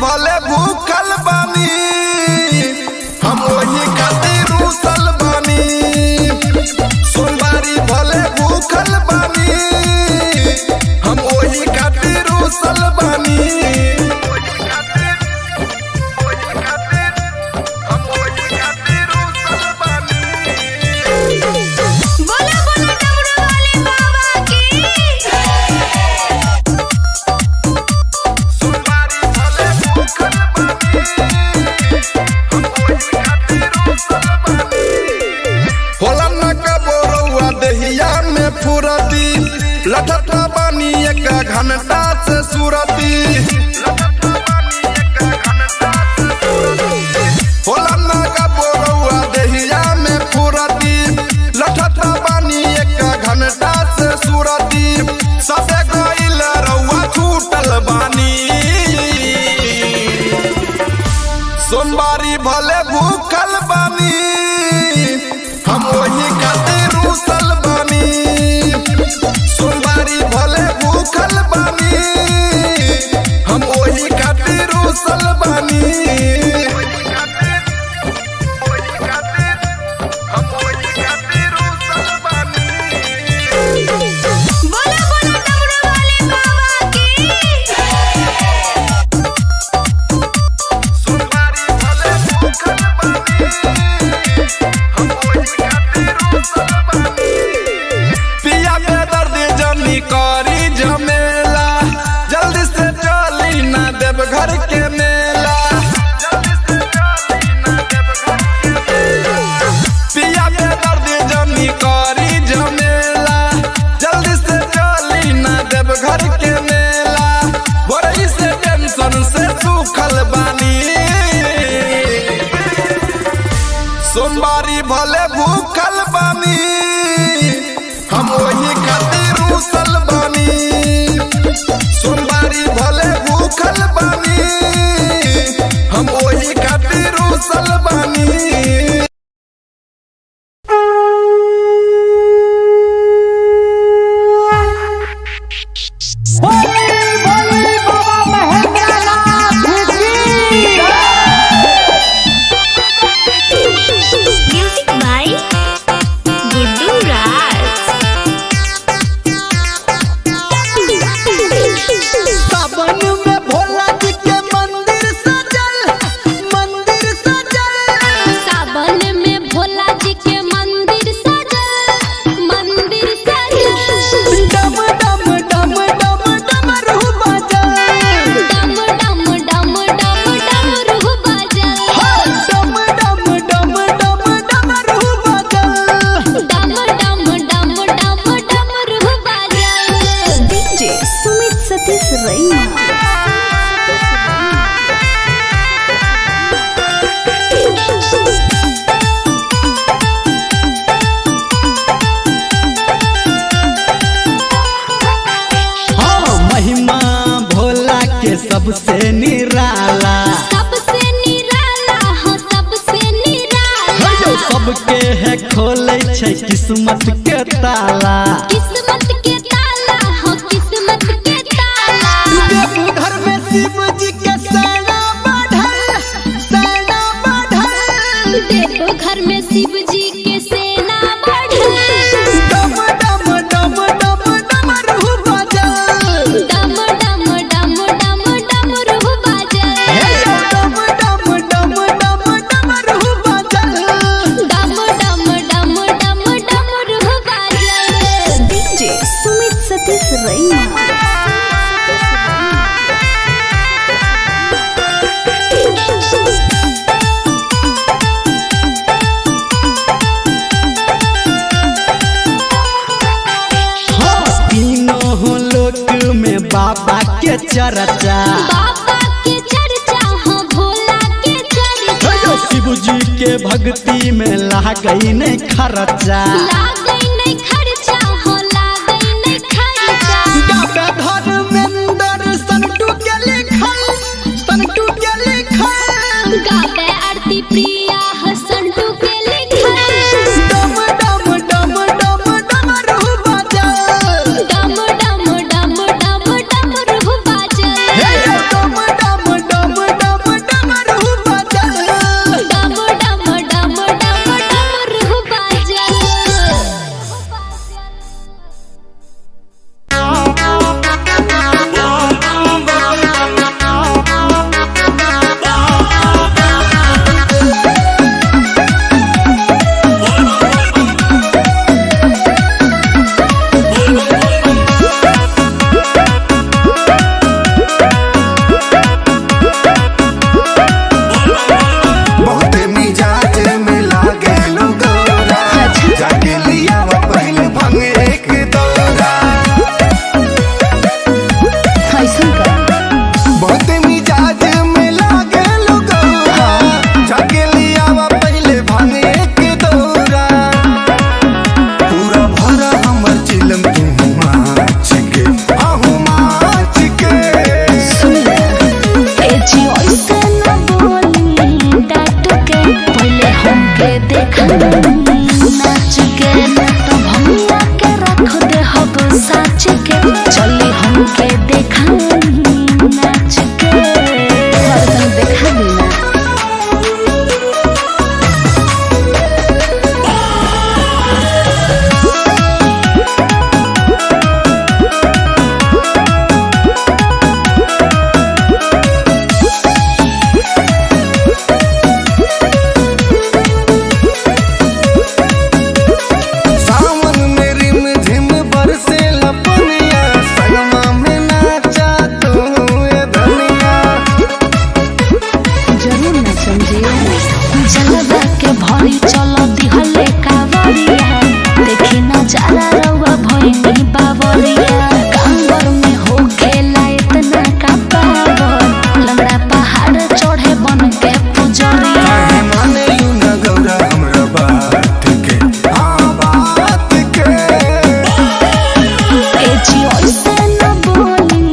C: भले भूखल बानी, हम वही खातिर रूसल बानी। सोमवारी भले भूखल बानी, हम वही खातिर रूसल बानी।
B: बोला बोला डमरू वाले बाबा की।
C: होला न कबो रउआ देहिया में फुरती, लठता बानी एक घंटा से सुरती। होला न कबो रउआ देहिया में फुरती, लठता बानी एक घंटा से सुरती। सबे गइल रउआ छूटल बानी। सोमवारी भले भूखल बानी, हम वही खातिर रूसल बानी। सोमवारी भले भूखल बानी, हम वही खातिर रूसल बानी।
B: बोला बोला डमरू वाले बाबा की।
C: पिया के दर्द जनी करी झमेला, जल्दी से चली ना देव घर के मेला। पिया के दर्द जनी करी झमेला, जल्दी से चली ना देव घर के मेला। बोरई से टेंशन से सूखल बानी। सोमवारी भले भूखल बानी, हम वही खातिर रूसल बानी। सोमवारी भले भूखल बानी, हम वही खातिर रूसल बानी।
E: बोली बोली बाबा महेंद्रनाथ की।
D: म्यूजिक बाय गुड्डू राज।
A: सावन में भोला जी के मंदिर सजल, मंदिर सजल।
B: सावन में भोला जी के मंदिर सजल, मंदिर सजल।
A: डम डम डम डम डमरू बजल।
B: डम डम डम डम डमरू बजल।
A: डम डम डम डम डमरू बजल।
B: डम डम डम डम डमरू बजल।
D: डीजे सुमित सतीश रैना।
A: हाँ, महिमा भोला के सबसे निराला।
B: सबसे निराला हो, सबसे निराला।
A: हे सबके है खोले छै किस्मत के ताला।
B: किस्मत के ताला हो, किस्मत के ताला।
A: देवघर में शिव जी के सेना बढ़ल, सेना बढ़ल।
B: देवघर में शिव जी के सेना बढ़ल।
A: डम डम डम डम डमरू बजल।
B: डम डम डम डम डमरू बजल।
A: हे डम डम डम डम डमरू बजल।
B: डम डम डम डम डमरू बजल।
D: डीजे सुमित सतीश रैना।
A: हाँ, तीनों लोक में बाबा के चर्चा।
B: बाबा के चर्चा हो, भोला के चर्चा।
A: हे शिव जी के भक्ति में लागई नहीं खर्चा।
B: लागै नहीं खर्चा हो, लागै नहीं खर्चा।
A: गावे धर्मेंद्र संटू के लिखल, संटू के लिखल।
B: गावे आरती प्रिया हसंटू के लिखल।
A: डम डम डम डम डमरू बजल।
B: डम डम डम डम डमरू बाजल।
A: हे डम डम डम
D: साच के चली हमके देखाई नाच के। और तनी देखा दी ना।
F: सावन में रिम झिम बरसे लपनिया, संगमा में नाचा तू ए धनिया।
D: जरूर ना समझे जलवा के भरी चलो दिहले कावरिया, देखी नजारा रउआ भइनी बावरिया। कांवर में हो खेला इतना का पावर, लंगड़ा पहाड़ चढ़े बन के पुजरिया।
F: काहे माने लू न गौरा हमरा बात के, हाँ बात के।
D: ए जी ऐसे न बोली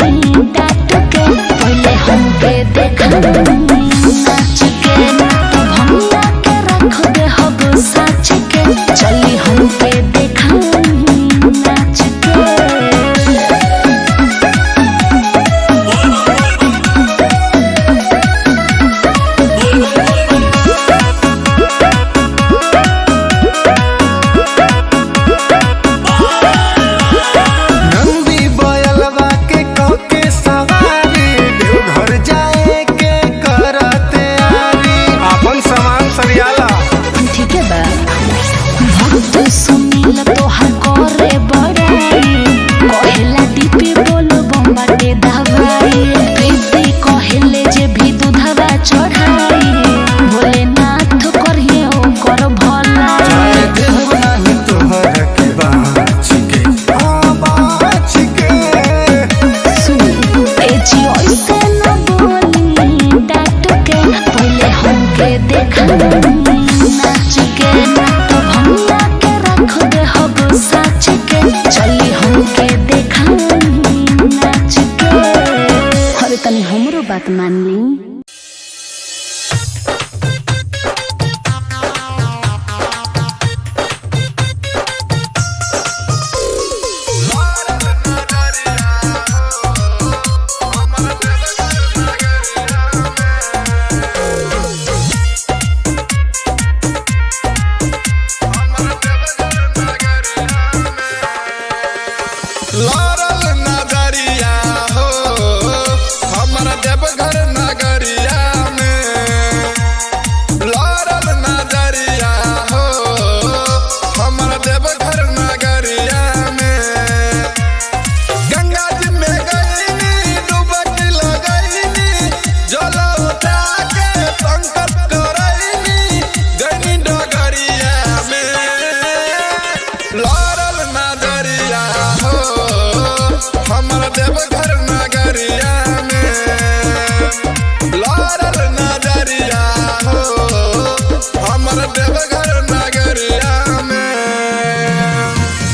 D: डांट के, पहले हमके देखाई नाच के। ना तो भंगा के रख दे हब साच के, चली हमके देखाई नाच के।
F: नंदी बयलवा के कके सवारी, देवघर जाए के करते आरी। अपन सामान सरियाला।
D: ठीक है बा। भक्त सुनील तोहर करे बड़ाई, कहेला डीपी बोल बम्बाटे दवाई। प्रीति कहेले जे भी दूधवा चढ़ाई, भोलेनाथ करिए ओकर भलाई।
F: जाए देव नाही तोहर के बाँच के, हाँ बाँच के।
D: सुनी ए जी ऐसे न बोली डांट के, पहले हमके देखाई नाच के। ना तो भंगा के रख दे हब साच के, चली हमके देखाई नाच के। अरे तनी हमरो बात मान ली।
C: लड़ल नगरिया हो हमर देवघर नगरिया में। लड़ल नगरिया हो हमर देवघर नगरिया में। गंगा जी में गईनी डुबकी लगईनी, जल उठा के संकल्प करईनी, गईनी डगरिया में। लड़ल नगरिया हो हमर देवघर नगरिया में। लड़ल नगरिया हो हमर देवघर नगरिया में।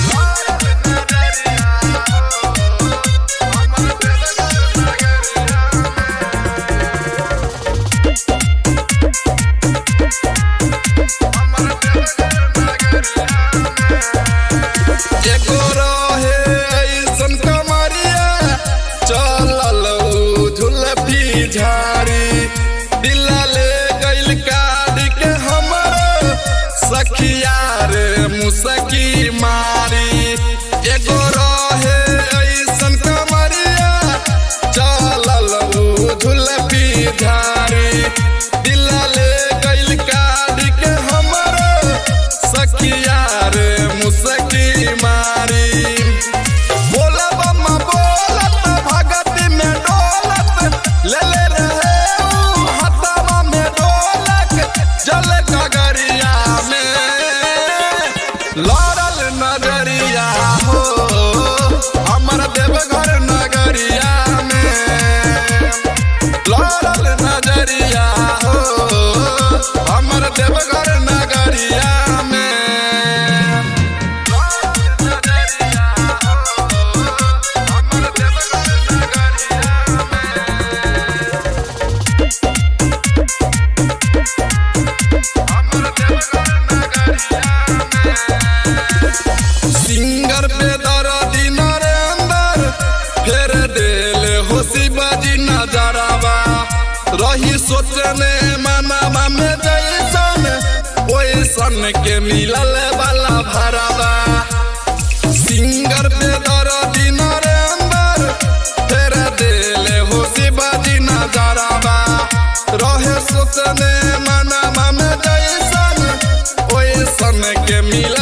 C: लड़ल नगरिया हो हमर देवघर नगरिया में। हमर देवघर नगरिया में। एगो रहे ऐसन कमरिया, चलल उ झुलफी झाड़ी। दिला ले गइल काढ़ के हमर सखिया रे मुसकी मारी। एगो रहे ऐसन कमरिया, चलल उ झुलफी झाड़ी। दिला ले गइल काढ़ के हमर सखिया रे मुसकी मारी। बोलब बोलत भगत में डोलत, ले ले रहे उ हथवा में डोलक, जल गगरिया में। लड़ल नजरिया सोचने मनावा में जैसन ओइसन के मिलल वाला भरावा। सिंगर पे दर्दी नरेंद्र फेर देले हो शिवाजी नजरवा। रहे सोचने मनावा में जैसन ओइसन के मिलल